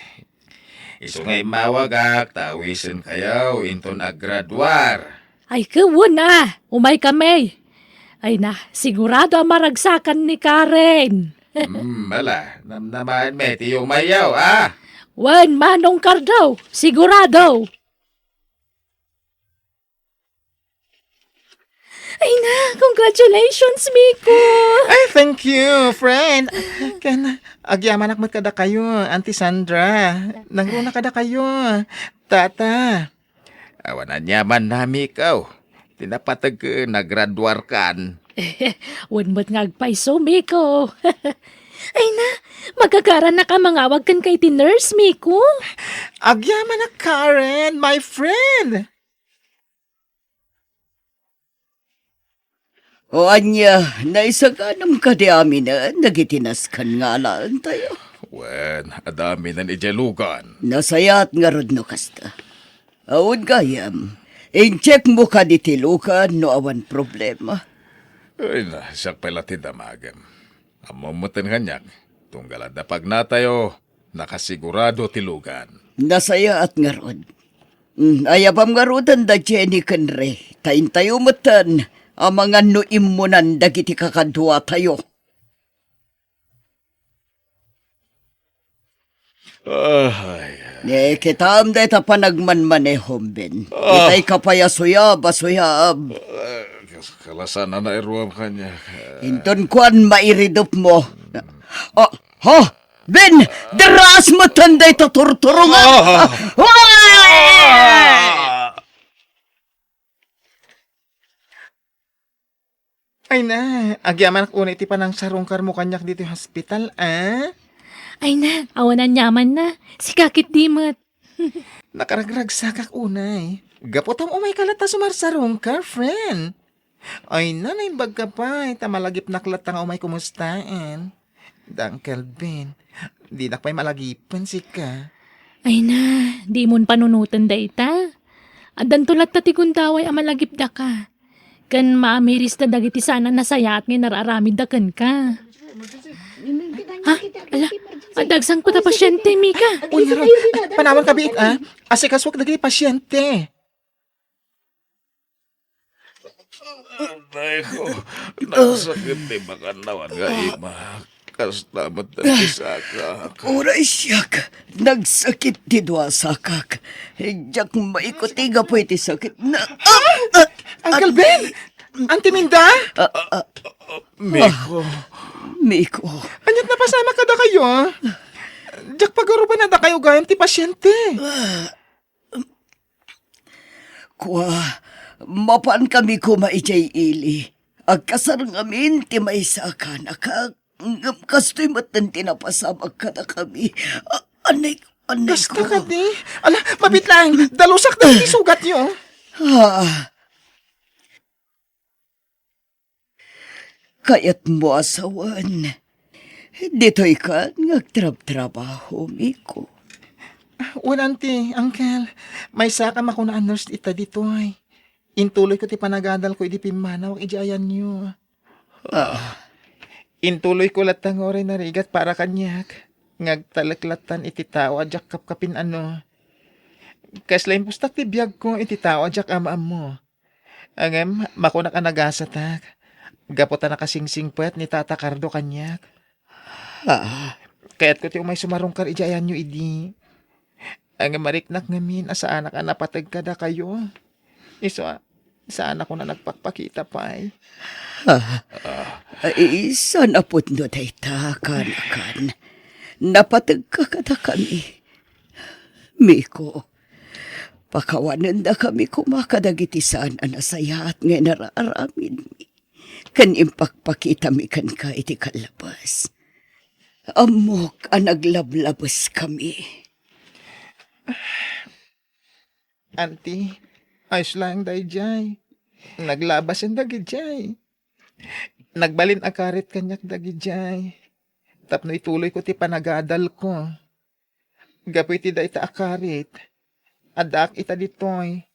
Isu nga immawagak ta awisenkayo inton aggraduar. Ay, ket wen a, umay kami. Ay na, sigurado a maragsakan ni Karen. Hmm, ala, namnamaen met ti umayyo, a? Wen, Manong Cardo, sigurado. Ay na, congratulations, Miko! Ay, thank you, friend. Ken, agyamanak met kadakayo, Auntie Sandra. Nangruna kadakayo, Tata. Awan aniamanna, Miko. Ti napateg, nagraduarkan. Wen met nga agpayso, Miko. Ay na, magagarannak a mangawag kenka iti nurse, Miko. Agyamanak, Karen, my friend. O ania, naisaganam kadi aminen dagiti nasken nga alaentayo? Wen, adda aminen idiay lugan. Nasayaat ngarud no kasta. Awan gayam, incheckmo kadi ti lugan no awan problema. Ay na, siak pay la ti damagem. Ammom metten kaniak, tunggal adda pagnatayo, nakasigurado ti lugan. Nasayaat ngarud. Mm, ayabam ngaruden da Jenny ken Ray, ta intayo metten amangan no immunan dagiti kakaduatayo. Ay. Ne, kitam dayta panagmanmanehom, Ben. Ah. Itay ka pay a suyab, a suyab. Ah, kas-, kalasan a nairuam kaniak. Inton kuan mairidupmo. Ah, ha? Ben, deras metten dayta turturong. Ah. Ah! Ay na, agyamanak unay ti panangsarungkarmo kaniak ditoy hospital, a? Ay na, awan aniamanna. Sika ketdi met. Nakaragragsakak unay. Gapu ta umayka latta sumarsarungkar, friend. Ay na, naimbagka pay, ta malagipnak latta nga umay kumustaen. Da Uncle Ben, dinak pay malagipen sika. Ay na, dimon panunoten dayta. Addanto latta ti gundaway a malagipdaka. Ken maamirisda dagiti saan a nasayaat nga inararamidda kenka. Ha? Ala, adda agsanko ta pasiente, Mika. Uy, ngarud, panawanka biit, a. Asikasuak dagiti pasiente. Anay ko, nasakit ti makannawan nga ima. Kasta met ti sakak. Uray siak, nagsakit ti dua sakak. Diak maikuti gapu iti sakit na. Ah! Ah! Uncle Ben! Auntie Minda! Ah, ah, Miko. Miko. Aniat napasamak kadakayo? Diak pagaruban a dakayo gayam ti pasiente. Ah, Kua, mapankami koma idiay ili. Agkasar ngamin ti maysa a kanakak, ngem kastoy metten ti napasamak kadakami. A-, anay, anay Kasta ko. Kadi? Ala, mabit lang, dalusak dagiti sugatyo. Ah, Kayatmo a sawen, ditoy kan nga agtrabtrabaho, Miko? Wen, auntie, uncle, maysaak a makuna a nurse ita ditoy. Intuloyko ti panagadalko idi pimmanawak idiay ayanyo. Ah. Intuloyko latta nga uray narigat para kaniak, nga agtalek lattan iti tao a diak kapkapin-ano. Kasla impustak ti biagko iti tao a diak am-ammo. Ngem, makunak a nagasatak, gapu ta nakasingsingpet ni Tata Cardo kaniak. Ah. Kayatko ti umay sumarungkar idiay ayanyo idi. Ngem, mariknak ngamin a saanak a napateg kadakayo. Isu a, saanak a nagpakpakita pay. Ah. Ay, saan a pudno dayta, kanakan. Napategka kadakami. Miko, pakawanendakami koma kadagiti saan a nasayaat nga inaraaramidmi, ken impakpakitami kenka iti kallabas. Ammok a naglablabeskami. Auntie, ayos laeng daydiay. Naglabasen dagidiay. Nagbalin a karit kaniak dagidiay. Tapno ituloyko ti panagadalko. Gapu iti dayta a karit, addaak ita ditoy.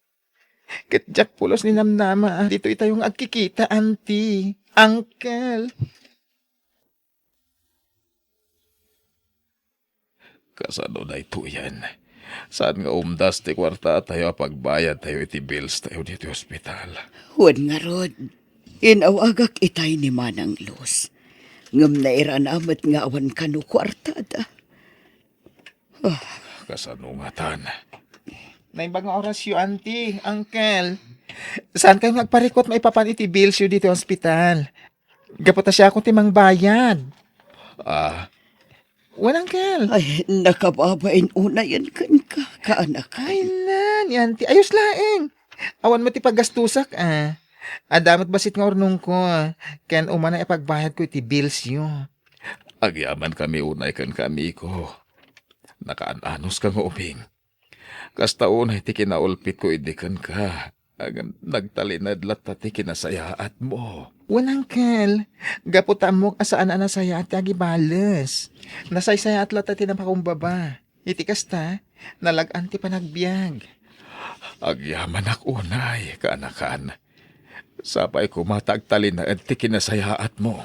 Ket diak pulos ni namnama a ditoy tayo nga agkikita, Auntie, Uncle. Kasano daytoyen? Saan nga umdas ti kuarta tayo a pagbayad tayo iti bills tayo ditoy ospital? Wen ngarud, inawagak itay ni Manang Luz. Ngem nairana met nga awan kano kuartada. Ah, kasano ngatan? Naimbag nga orasyo, Auntie, Uncle. Saan kayo nga agparikut maipapan iti bills yo ditoy ospital? Gapu ta siak ti mangbayad. Ah. Wen, Uncle. Ay, nakababain unayen kenka, kaanakan. Ay, na, ni Auntie. Ayos laeng. Awan met ti paggastusak, ah. Adda met bassit nga urnongko, ken umana ipagbayadko iti bills yo. Agyamankami unay kenka, amiko. Nakaan-anos ka nga ubing. Kasta unay ti kinaulpitko idi kenka. Ngem nagtalinaed latta ti kinasayaatmo. Wen, Uncle, gapu ta ammok a saan a nasayaat ti agibales. Nasaysayaat latta ti napakumbaba. Iti kasta, nalag-an ti panagbiag. Agyamanak unay, kaanakan. Sapay koma ta agtalinaed ti kinasayaatmo.